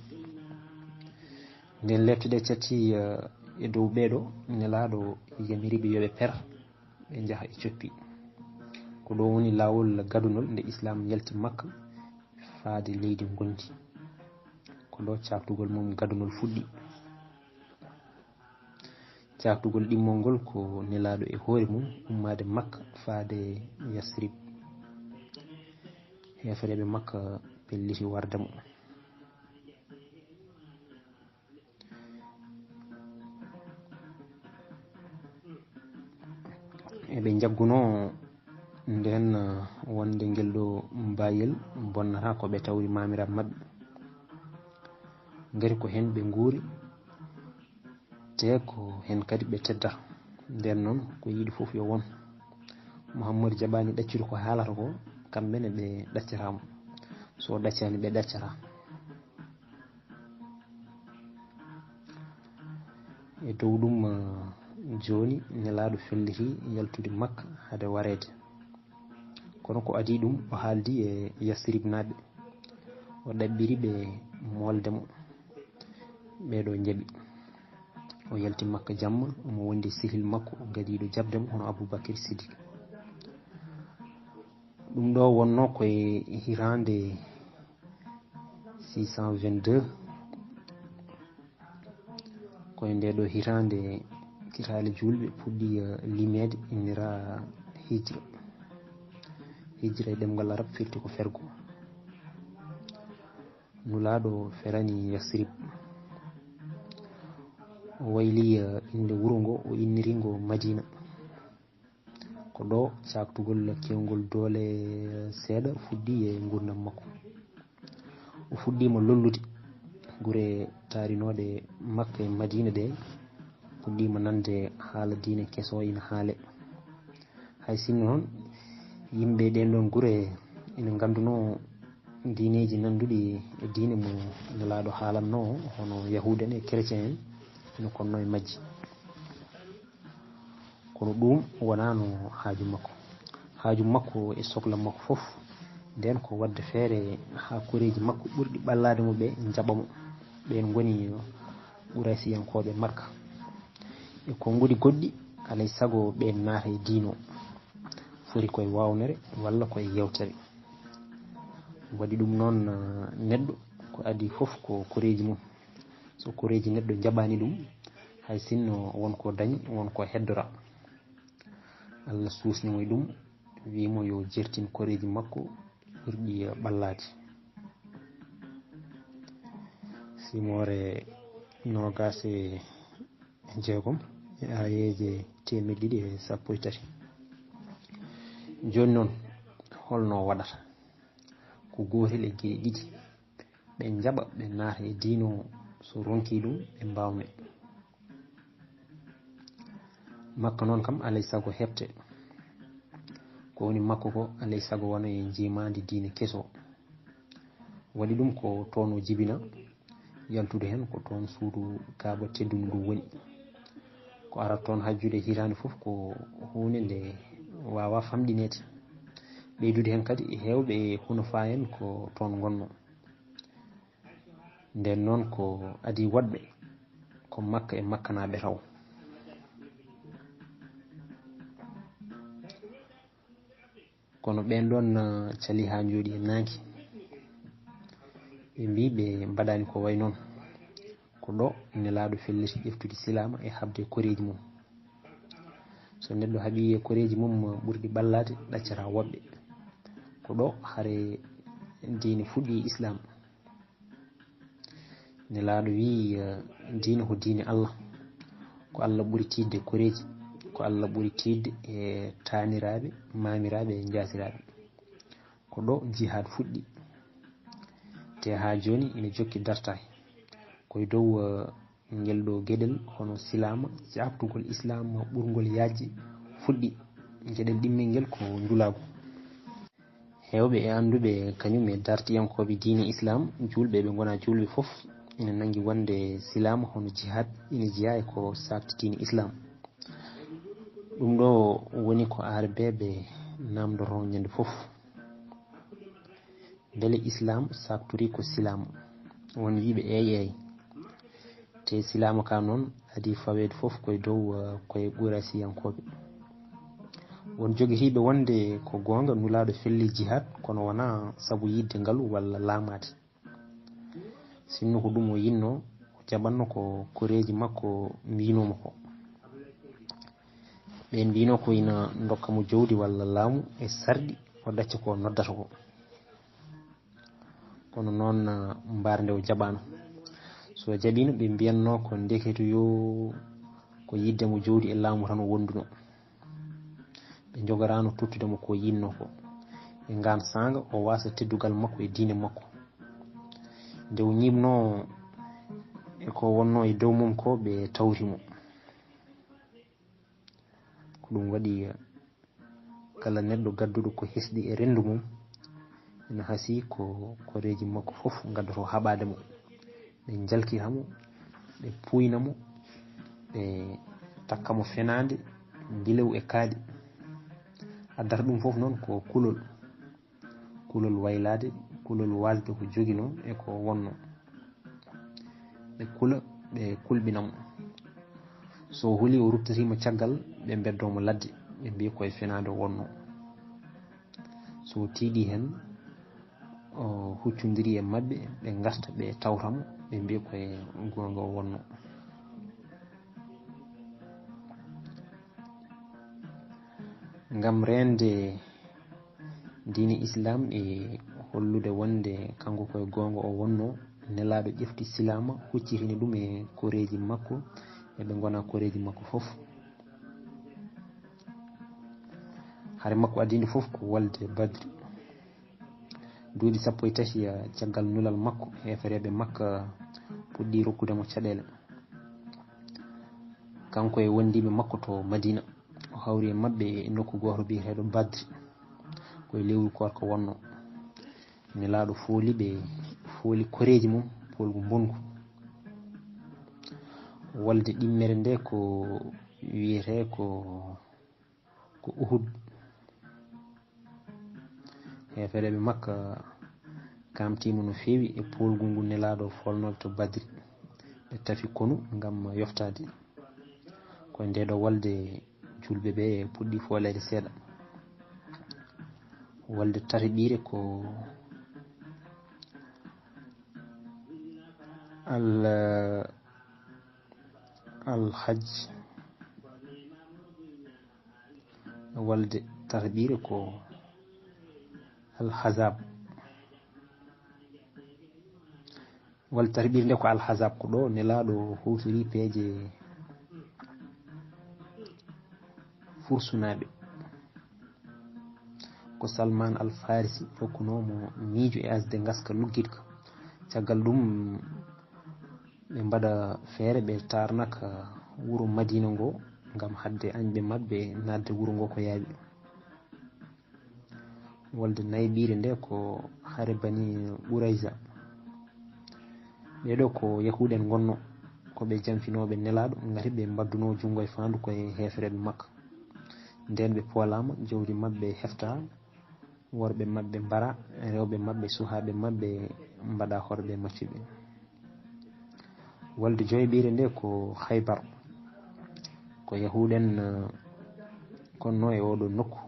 Nden lepte ɗe catti, eh, e dow ɓee ɗo, Nelaaɗo yamiri ɓe yo ɓe per, ɓe njaha e coppi. Ko ɗo woni laawol gadunol nde Islaam yalti Makka faade leydi ngondi. Ko ɗo caaktugol mum gadunol fuɗɗi. Caaktugol ɗimmol ngol ko Nelaaɗo e hoore mum ummaade Makka faade Yasrib. Heefereeɓe Makka pelliti warde mo. Eɓe njaggunoo ndeen, eh, wonde ngel ɗo mbayel bonnata ko ɓe tawri maamiraaɓe maɓɓe. Ngati ko heen ɓe nguuri, te ko heen kadi ɓe teddata. Ndeen noon, ko yiɗi fof yo won. Muhammadu jaɓaani ɗaccude ko haalata ko, kamɓe ne ɓe ɗaccataa mo. So o ɗaccaani, ɓe ɗaccataa. E dow ɗum, eh, jooni Nelaaɗo felliti yaltude Makka hade wareede. Kono ko adii ɗum, o haaldi e Yasribnaaɓe. O ɗaɓɓiri ɓe moolde mo. Ɓee ɗo njaɓi. O yalti Makka jamma, omo wondi e sehil makko gadiiɗo jaɓde mo, hono Abuu Bakir Siddiq. Ɗum ɗo wonnoo ko e hitaande six cent vingt-deux. Ko e ndee ɗo hitaande kitaale juulɓe puɗɗi, eh, limeede, innira hijra. Hijra e ɗemngal arab firti ko fergo. Nulaaɗo ferani Yasrib. O wayli, eh, innde wuro ngo, o inniri ngo Madiina. Ko ɗo caaktugol keewngol doole seeɗa fuɗɗi e nguurndam makko. O fuɗɗiima lollude. Gure taarinooɗe Makka e Madiina ɗe puɗɗiima nande haala diine keso ina haale. Hay sinno noon, yimɓe ɗeen ɗoon gure ina nganndunoo diineeji nannduɗi e diine mo Nelaaɗo haalannoo, hono Yahuud en e Kerecen en, ina konnoo e majji. Kono ɗum wonaano haaju makko. Haaju makko e sokla makko fof, ndeen ko waɗde feere haa koreeji makko ɓurɗi ɓallaade mo ɓe njaɓa mo. Ɓeen ngoni Quraysiyankooɓe Makka. E konnguɗi goɗɗi, alay sago ɓeen naata e diino. Foti koye waawnere walla koye yeewtere. Waɗi ɗum noon, eh, neɗɗo ko adii fof ko koreeji mum. So koreeji neɗɗo njaɓaani ɗum, hay sinno won ko dañi, won ko heddora. Allah suusni mo e ɗum, wii mo yo jertin koreeji makko ɓurɗi ɓallaade. Simoore noogaas e jeegom e aayeeje teemeɗe ɗiɗi e sappo e tati. Jooni noon, holno o waɗata? Ko gootel e geɗe ɗiɗi. Ɓe njaɓa, ɓe naata e diino So ronki ɗum, ɓe mbaawne. Makka noon kam, alay sago heɓte. Ko woni makko ko, alay sago wano e njiimaandi diine keso. Waɗi ɗum ko toon o jibina, yaltude heen ko toon suudu Kaaba teddundu ndu woni. Ko ara toon hajjude hitaande fof ko huunde nde waawaa famɗineede. Ɓeydude heen kadi, heewɓe e hunafaa en ko toon ngonno. Ndeen noon ko adii waɗɓe ko Makka e Makkanaaɓe taw. Kono ɓeen ɗoon, ah, calii haa njooɗi e naange. Ɓe mbii ɓe mbaɗaani ko wayi noon. Ko ɗo Nelaaɗo felliti ƴeftude silaama e haɓde koreeji mum. So neɗɗo haɓii e koreeji mum ɓurɗi ɓallaade, ɗaccataa woɓɓe. Ko ɗo hare diine fuɗɗi e Islaam. Nelaaɗo wiyi, eh, diine ko diine Allah. Ko Allah ɓuri tiiɗde koreeji. Ko Allah ɓuri tiiɗde e taaniraaɓe, maamiraaɓe e njaasiraaɓe. Ko ɗo jihaad fuɗɗi. Te haa jooni ina jokki dartaaki. Ko e dow, eh, ngel ɗo geɗel hono silaama, jaaɓtugol Islaam ɓurngol yaajde fuɗɗi. Geɗel ɗimmel ngel ko njulaagu. Heewɓe e annduɓe, kañum e dartiyankooɓe diine Islaam, juulɓe e ɓe ngonaa juulɓe fof, ina nanngi wonde silaama hono jihaad ina jeyaa e ko saakti diine Islaam. Ɗum ɗo woni ko aarbeeɓe naamndoroo ñande fof. Mbele Islaam saaktori ko silaama? Won wiiɓe eey, eey. Te silaama ka noon adii faweede fof koye dow, eh, koye Quraysiyankooɓe. Won jogitiiɓe wonde ko goonga Nulaaɗo felli jihaad, kono wonaa sabu yiɗde ngalu walla laamaade. Sinno ko ɗum o yinnoo, o jaɓanno ko koreeji makko mbiinoo mo ko. Ɓeen mbiinoo ko ina ndokka mo jawdi walla laamu e sarɗi, o ɗacca ko o noddata ko. Kono noon, ah, mbaar nde o jaɓaano. So o jaɓiino, ɓe mbiyatnoo ko ndekete yo ko yiɗde mo jawdi e laamu tan o wonduno. Ɓe njogoraano tottude mo ko yinnoo ko. E ngaan saanga, o waasa teddugal makko e diine makko. Nde o ñiiɓnoo e ko wonnoo e dow mum ko, ɓe tawti mo. Ko ɗum waɗi, eh, kala neɗɗo gadduɗo ko hesɗi e renndu mum, ina hasii ko koreeji makko fof ngaddoto haɓaade mo. Ɓe njalkita mo, ɓe puuyna mo, ɓe takka mo fenaande, ngilew e kaaɗi. Addata ɗum fof noon ko kulol. Kulol waylaade, kulol waasde ko joginoo e ko wonnoo. Ɓe kula, ɓe kulɓina mo. So o hulii, o ruttatiima caggal, ɓe mbeddoo mo ladde, ɓe mbiya ko e fenaande o wonnoo. So o tiiɗii heen, o huccondiri e maɓɓe, ɓe ngarta, ɓe tawta mo, ɓe mbiya ko e goonga o wonnoo. Ngam reende diine Islaam e hollude wonde kanko ko e goonga o wonnoo, Nelaaɗo ƴefti silaama, huccitini ɗum e koreeji makko, e ɓe ngonaa koreeji makko fof. Hare makko addiinde fof ko wolde Badri. Duuɓi sappo e tati, eh, caggal nulal makko, heefereeɓe Makka puɗɗii rokkude mo caɗeele. Kanko e wondiiɓe makko to Madina, o hawri e maɓɓe e nokku gooto biyeteeɗo Badri. Ko e lewru koorka wonnoo. Nelaaɗo fooli ɓe, fooli koreeji mum, poolgu mbonngu. Wolde ɗimmere nde ko wiyetee ko, ko Uhud. Heefereeɓe Makka kaamtiima no feewi e poolgu ngu Nelaaɗo foolnooɓe to Badri. Ɓe tafi konu ngam yoftaade. Ko e ndee ɗoo wolde juulɓe ɓe puɗɗi fooleede seeɗa. Wolde tataɓiire ko al, Al-Hajj. Wolde tataɓiire ko Al-Hazab. Wolde tataɓiire nde ko Al-Hazab, ko ɗo Nelaaɗo huutori peeje Fursunaaɓe. Ko Salmaan Al-Faarisi rokkunoo mo miijo e asde ngaska luggiɗka. Caggal ɗum, Ɓe mbaɗa feere, ɓe taarnaka wuro Madiina ngo, ngam haɗde añɓe maɓɓe naatde wuro ngo ko yaawi. Wolde nayaɓiire nde ko hare Bani Qurayza. Ɓee ɗoo ko Yahuud en ngonno, ko ɓe jamfinooɓe Nelaaɗo, ngati ɓe mbaddunoo junngo e faandu ko e heefereeɓe Makka. Ndeen ɓe poolaama, jawdi maɓɓe heftaa, worɓe maɓɓe mbara, rewɓe maɓɓe, suhaaɓe maɓɓe mbaɗa horɓe maccuɓe. Wolde joyaɓiire nde ko Khaybar. Ko Yahuud en, eh, konno e oɗo nokku.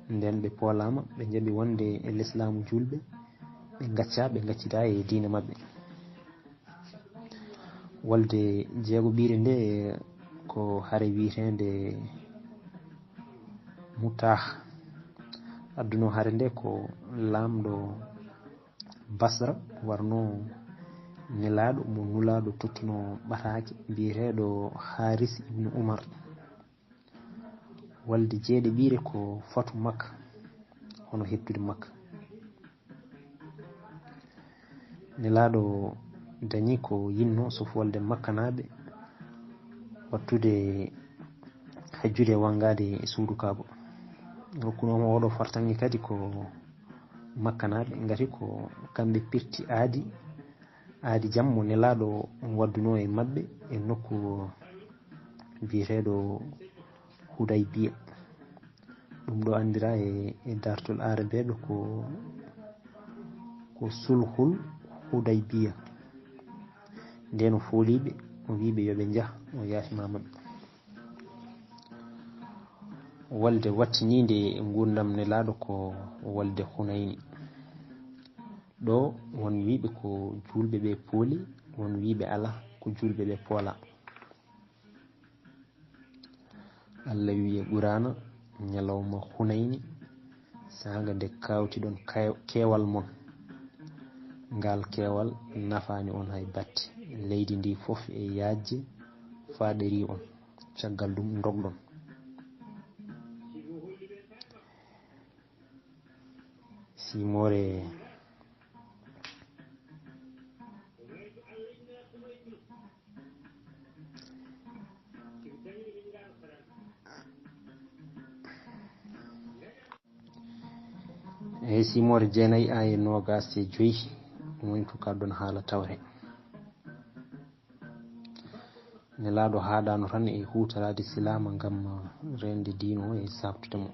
Ndeen ɓe poolaama, ɓe njaɓi wonde e lislaamu juulɓe, ɓe ngacca, ɓe ngaccita e diine maɓɓe. Wolde jeegoɓiire nde ko hare wiyeteende Mutah. Adduno hare nde ko laamɗo Basra, warno Nelaaɗo mo Nulaaɗo tottuno ɓataake, biyeteeɗo Haris ibnu Umar. Wolde jeeɗiɓiire ko fatu Makka, hono heddude Makka. Nelaaɗo dañi ko yinno, sofwalde Makkanaaɓe, wattude hajjude e wanngaade e suudu Kaaba. Rokkunooma oɗo fartaŋŋe kadi ko Makkanaaɓe, ngati ko kamɓe pirti aadi, aadi jam mo Nelaaɗo waddunoo e maɓɓe e nokku biyeteeɗo Hudaybiya. Ɗum ɗo anndira e, e daartol Aarabeeɓe ko, ko Sulhul Hudaybiya. Ndeen o fooliiɓe, o wiiɓe yo ɓe njah, o yaafima maɓɓe. Wolde wattiniinde e nguurndam Nelaaɗo ko wolde Hunayni. Ɗo won wiiɓe ko juulɓe ɓe pooli, won wiiɓe alaa, ko juulɓe ɓe poola. Allah wi'i e Quraana, ñalawma Hunayni, saanga nde kawtiɗon kay-, keewal mon. Ngal keewal nafaani on hay batte. Leydi ndi fof e yaajje faaɗiri on. Caggal ɗum ndogɗon. Simoore. Eyi, simoore jeenayi, aaye noogaas e joyi, ɗum woni ko kaɗɗon haala tawre. Nelaaɗo haaɗaano tan e huutoraade silaama ngam reende diine o e saabtude mo.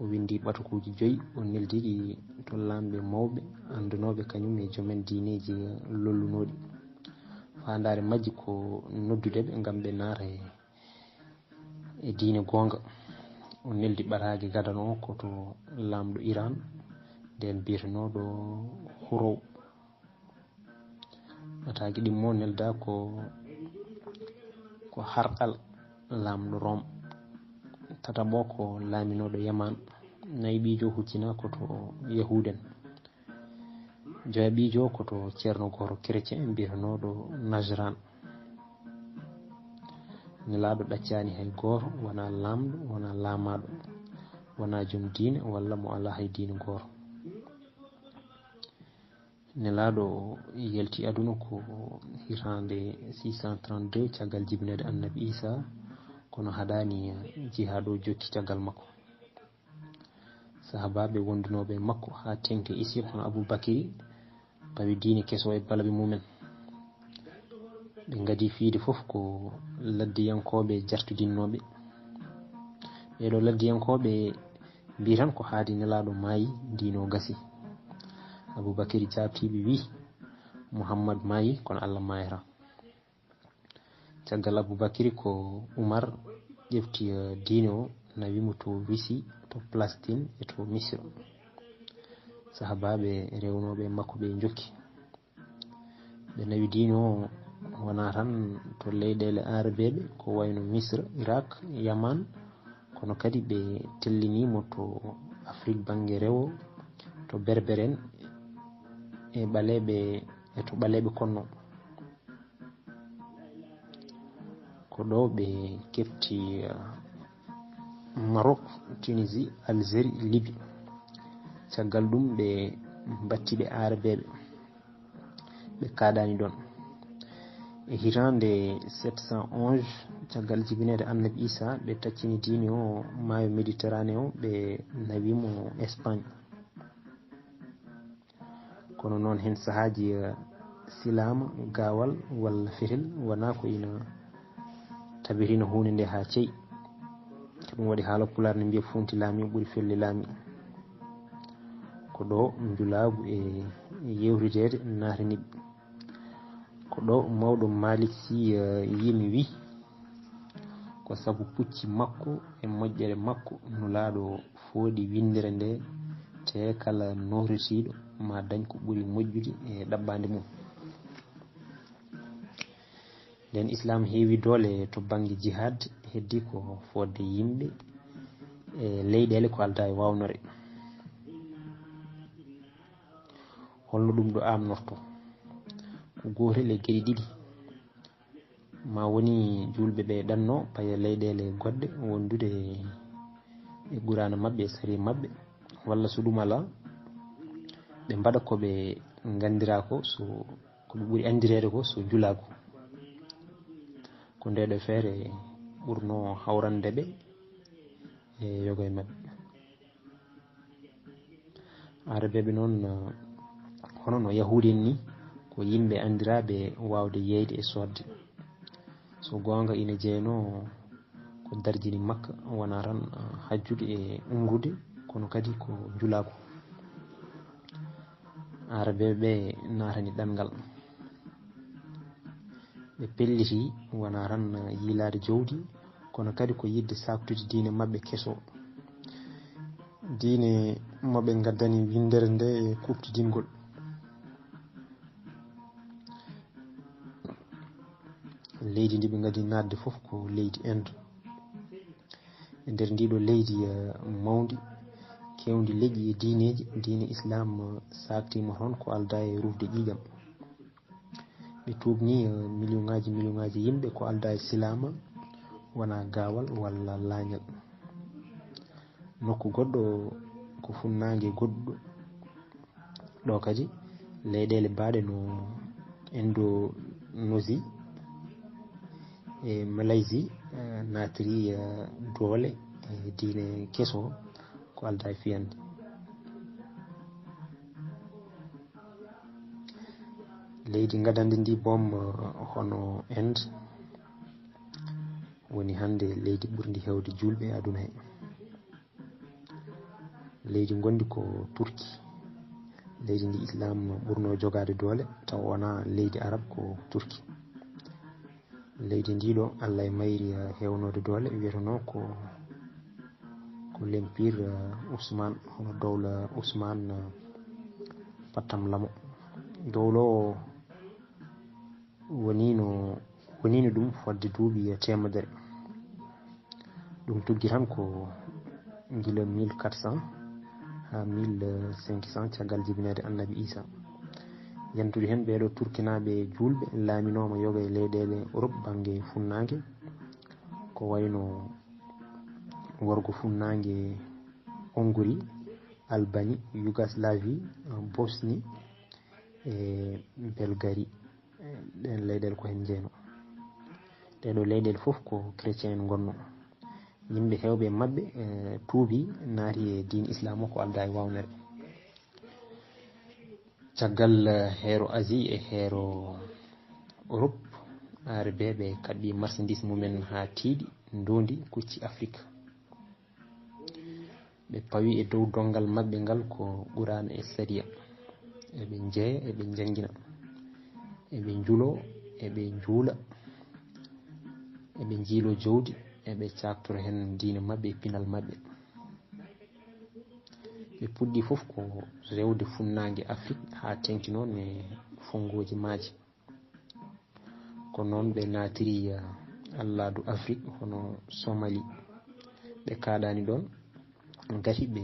O winndi ɓatukuuji joyi, o neldi ɗi to laamɓe mawɓe, anndanooɓe kañum e joomen diineeji lollunooɗi. Faandaare majji ko noddude ɓe ngam ɓe naata e, e diine goonga. O neldi ɓataake gadano o ko to laamɗo Iran, ndeen biyetenooɗo Hurow. Ɓataake ɗimmo nelda ko, ko Harqal, laamɗo Rom. Tataɓo ko laaminooɗo Yaman. Nayiɓiijo huccina ko to Yahuuden. Joyaɓiijo ko to ceerno gooto chrétien biyetenooɗo Najran. Nelaaɗo ɗaccaani hay gooto, wonaa laamɗo, wonaa laamaaɗo, wonaa joom diine walla mo alaa hay diine gooto. Nelaaɗo yalti aduna ko hitaande six cent trente-deux caggal jibinaade Annabi Iisaa, kono haɗaani jihaad o jokki caggal makko. Sahaabaaɓe wondunooɓe e makko haa teeŋti e Isir, hono Abuu Bakri, pawi diine keso e balaɓe mumen. Ɓe ngadi fiyde fof ko laddiyankooɓe jartidinnooɓe. Ɓee ɗoo laddiyankooɓe mbii tan ko haadi Nelaaɗo maayi, diine o gasi. Abuu Bakri jaabtii ɓe, wii, Muhammad maayi, kono Alla maayata. Caggal Abuu Bakri ko Umar ƴefti, eh, diine o, nawi mo to Russie, to Palestine e to Misra. Sahaabaaɓe rewnooɓe e makko ɓe njokki. Ɓe nawi diine o wonaa tan to leyɗeele aarabeeɓe, ko wayno Misra, Irak, Yaman, kono kadi ɓe tellini mo to Afrik bannge rewo, to Berbere en e ɓaleeɓe, e to ɓaleeɓe konno. Ko ɗo ɓe keɓti, eh, Maroc, Tunisie, Algérie, Libye. Caggal ɗum ɓe mbatti ɓe aarabeeɓe. Ɓe kaaɗaani ɗoon. E hitaande sept cent onze, caggal jibineede Annabi Isa, ɓe taccini diine o maayo Méditerranée o, ɓe nawi mo Espagne. Kono noon, heen sahaaji, eh, silaama, gaawal walla fetel wonaa ko ina tabitino huunde nde haa cey. Ko ɗum waɗi haala Pulaar ne mbiya, "Fuunti laami ɓuri felli laami." Ko ɗo njulaagu e yewtiteede naatani ɓe. Ko ɗo mawɗo Malik Sy, eh, yimi, wi, "Ko sabu pucci makko e moƴƴere makko, Nulaaɗo fooɗi winndere nde, te kala nohritiiɗo ma dañ ko ɓuri moƴƴude e ɗaɓɓaande mum." Nden Islaam heewi doole to bannge jihaad, heddi ko fodde yimɓe e leyɗeele ko aldaa e waawnore. Holno ɗum ɗo aamnorto? Ko gootel e geɗe ɗiɗi. Ma woni juulɓe ɓe ɗanno paya leyɗeele goɗɗe wondude e Quraana maɓɓe e sariya maɓɓe, walla so ɗum alaa, ɓe mbaɗa ko ɓe nganndiraa ko, so, ko ɓe ɓuri anndireede ko so njulaagu. Ko ndee ɗo feere ɓurno hawrande ɓe e yoga e maɓɓe. Arabeeɓe noon, eh, hono no Yahuudi en ni, ko yimɓe anndiraaɓe waawde yeeyde e soodde. So goonga, ina jeyanoo ko darjini Makka, wonaa tan, eh, hajjude e umrude, kono kadi ko njulaagu. Arabeeɓe ɓe naatani ɗanngal. Ɓe pelliti, wonaa tan yiilaade jawdi, kono kadi ko yiɗde saaktude diine maɓɓe keso. Diine mo ɓe ngaddani winndere nde e kuuɓtidingol. Leydi ndi ɓe ngaddi naatde fof ko leydi Inde. E nder ndiɗo leydi, eh, mawndi, keewndi leƴƴi e diineeji, diine Islaam, eh, saaktiima toon ko aldaa e rufde ƴiiƴam. Ɓe tuubni, eh, miliyonaaji, miliyonaaji yimɓe ko aldaa e silaama, wonaa gaawal walla laañal. Nokku goɗɗo ko funnaange goɗɗo. Ɗo kadi, leyɗeele baaɗe no Indonesie e Malaisie, eh, naatiri, eh, doole e diine keso ko aldaa e fiyande. Leydi ngadandi ndi boom, eh, hono Inde, woni hannde leydi ɓurndi heewde juulɓe e aduna he. Leydi ngondi ko Turki. Leydi ndi Islaam ɓurno jogaade doole, tawa wonaa leydi Arab, ko Turki. Leydi ndi ɗo, Allah e mayri, eh, heewnoode doole, wiyetenoo ko, ko l'Empire, eh, Usman, hono dowla Usman, eh, pattam lamo. Dowla o woniino, woniino ɗum fodde duuɓi teemedere. Ɗum tuggi tan ko gila mille quatre cents haa mille cinq cents caggal jibineede Annabi Isa. Yantude heen ɓee ɗo Turkinaaɓe juulɓe laaminooma yoga e leyɗeele Europe bannge funnaange, ko wayno worgo funnaange Hongrie, Albanie, Yougoslavie, Bosnie e Bulgarie. Ɗeen leyɗeele ko heen njeyanoo. Ɗee ɗoo leyɗeele fof ko chrétien en ngonno. Yimɓe heewɓe e maɓɓe, eh, tuubi, naati e diine Islaam o ko aldaa e waawnere. Caggal, eh, heero Asie e heero Europe, Arabeeɓe kaɓɓi marchandise mumen haa tiiɗi, ndoondi, kucci Afrik. Ɓe pawi e dow donngal maɓɓe ngal ko Qur'aana e sariya. Eɓe njeya, eɓe njanngina. Eɓe njuloo, eɓe njuula. Eɓe njiiloo jawdi, eɓe caaktora heen diine maɓɓe e pinal maɓɓe. Ɓe puɗɗii fof ko rewde funnaange Afrik haa teeŋti noon e fonngooji maaji. Ko noon ɓe naatiri, eh, alladu Afrik hono Somali. Ɓe kaaɗaani ɗoon, ngati ɓe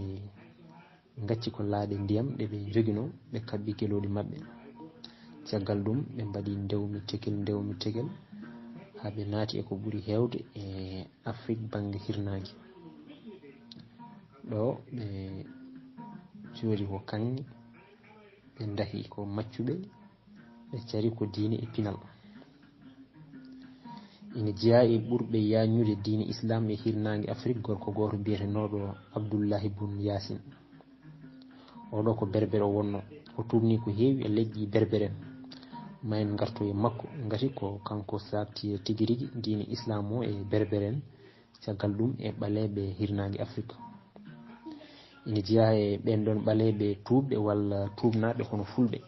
ngacci ko laaɗe ndiyam ɗe ɓe njoginoo, ɓe kaɓɓi gelooɗi maɓɓe. Caggal ɗum, ɓe mbaɗi ndewmi tekel, ndewmi tekel, haa ɓe naati e ko ɓuri heewde e Afrik bannge hirnaange. Ɗo ɓe jooɗi ko kaŋŋe, ɓe ndahi ko maccuɓe, ɓe cari ko diine e pinal. Ina jeyaa e ɓurɓe yaajnude diine Islaam e hirnaange Afrik gorko gooto biyetenooɗo Abdullahi Bun Yaasin. Oɗo ko berbere o wonno. O tuubni ko heewi e leƴƴi berbere en. Ma en ngartu e makko, ngati ko kanko saabti tigi rigi diine Islaam o e berbere en, caggal ɗum e ɓaleeɓe hirnaange Afrik. Ina jeyaa e ɓeen ɗoon ɓaleeɓe tuubɓe walla tuubnaaɓe hono fulɓe.